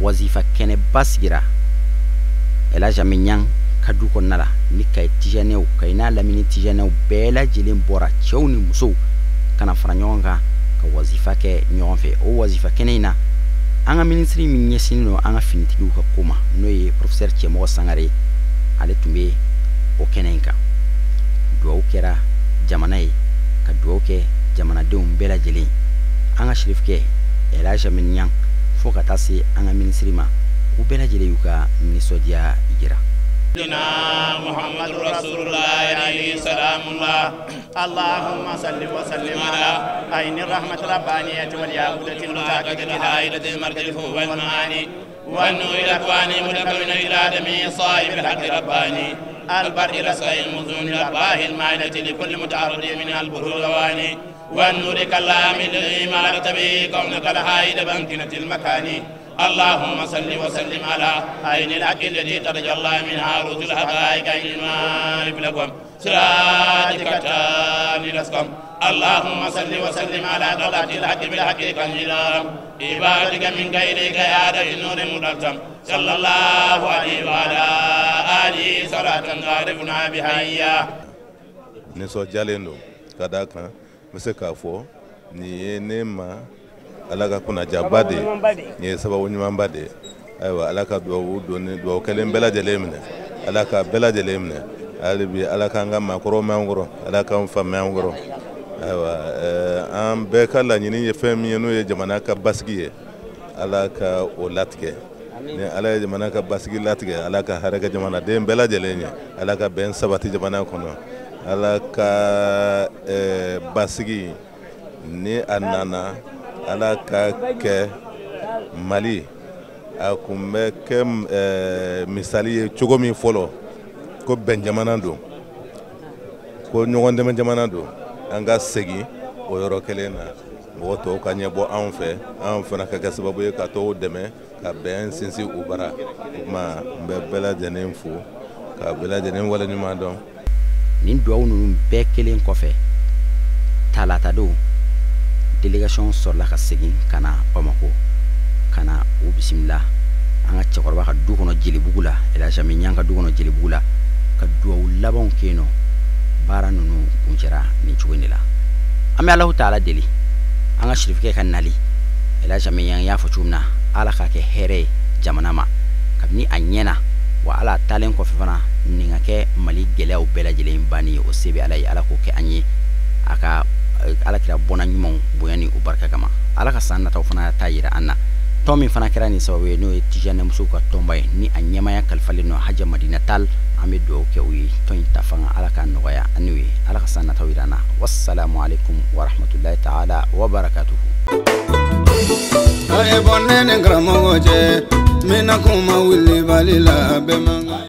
wazifa kɛnɛba sigira El Hadj Hame Niang ka du kɔnɔna la ni Kayi tijanɛw Kayi n'a lamini tijanɛw bɛɛ lajɛlen bɔra cɛw ni musow ka na fara ɲɔgɔn kan ka wazifa kɛ ɲɔgɔn fɛ. O wazifa kɛnɛ in na an ka minisiri min ɲɛsinnen don an ka finitigiw ka ko ma n'o ye professeur Cɛmɔgɔ Sangare ale tun bɛ o kɛnɛ in kan. Duwawu kɛra jamana ye ka duwawu kɛ jamanadenw bɛɛ lajɛlen an ka sirifukɛ El Hadj Hame Niang fo ka taa se an ka minisiri ma u bɛɛ lajɛlen y'u ka nisɔndiya jira. محمد رسول الله عليه سلام الله. اللهم صل وسلم على عين الرحمة الربانية والياقوتة المتعددة العائلة المركز والمعاني والنور الأكوان متكون إلى دمي صاحب الحق رباني البر رسائل المزون الأرباه المائلة لكل متعرض من البرور الغواني والنور كلام الإمارة به كونك الحائد بأمكنة المكان. اللهم صل وسلم على عين الحق الذي ترجى الله منها رسل الحقائق المعارف لكم صراطك التام لكم. اللهم صل وسلم على طلعة الحق بالحق كنجلام عبادك من غيرك يا ذا النور الملتم صلى الله عليه وعلى آله صلاة تعرفنا بها إياه. Nisɔndiyalen don ka d'a kan n bɛ se k'a fɔ nin ye ne ma Ala ka kunnajaba de ye, nin ye sababu ɲumanba de ye. Ayiwa, Ala ka duwawu donni duwawu kɛlen bɛɛ lajɛlen minɛ, Ala ka bɛɛ lajɛlen minɛ. Hali bi Ala k'an ka maakɔrɔw mɛn an kɔrɔ, Ala k'an fa mɛn an kɔrɔ. Ayiwa, an bɛɛ ka laɲini ye fɛn min ye, n'o ye jamana ka basigi ye, Ala ka o latigɛ. Ni Ala ye jamana ka basigi latigɛ, Ala ka hɛrɛ kɛ jamanaden bɛɛ lajɛlen ye, Ala ka bɛn sabati jamana kɔnɔ, Ala ka basigi ni a nana, Ala ka kɛ Mali a kun bɛ kɛ misali ye cogo min fɔlɔ, ko bɛn jamana don, ko ɲɔgɔn dɛmɛ jamana don, an ka segin o yɔrɔ kelen na, mɔgɔ tɔw ka ɲɛbɔ anw fɛ, anw fana ka kɛ sababu ye ka tɔw dɛmɛ ka bɛn sinsin u bara. O tuma n bɛ bɛɛ lajɛlen fo ka bɛɛ lajɛlen waleɲuman dɔn. Nin duwawu ninnu bɛɛ kelen kɔfɛ, talata don délégation sɔrɔla ka segin ka na Bamako ka na u bisimila an ka cɛkɔrɔba ka du kɔnɔ Jelibugu la, Elhaji Amiɲan ka du kɔnɔ Jelibugu la, ka duwawu labanw kɛ yen nɔ. Baara ninnu kuncɛra nin cogo in de la. An bɛ Alahu taala deli an ka sirifikɛ ka nali, Elhaji Amiɲan y'a fɔ cogo min na, Ala k'a kɛ hɛrɛ ye jamana ma kabini a ɲɛna, wa Ala taalen kɔfɛ fana nin ka kɛ Mali gɛlɛyaw bɛɛ lajɛlen banni ye. O se bɛ Ala ye, Ala k'o kɛ an ye a ka Ala kira bɔnna ɲumanw bonya ni o barika kama. Ala ka san nataw fana ta yira an na. Tɔn min fana kɛra nin sababu ye, n'o ye Tijanimusow ka tɔnba ye, ni a ɲɛmaya kalifalen don Haja Madina Tal, an bɛ dugawu kɛ u ye tɔn in ta fanga Ala k'a nɔgɔya an n'u ye, Ala ka san nataw yira an na. Wassalamu alaikum warahmatullahi ta'ala wa barakatuhu. A ye bɔ ne ni karamɔgɔ cɛ, n bɛna kuma wulibali la bɛɛ man kan.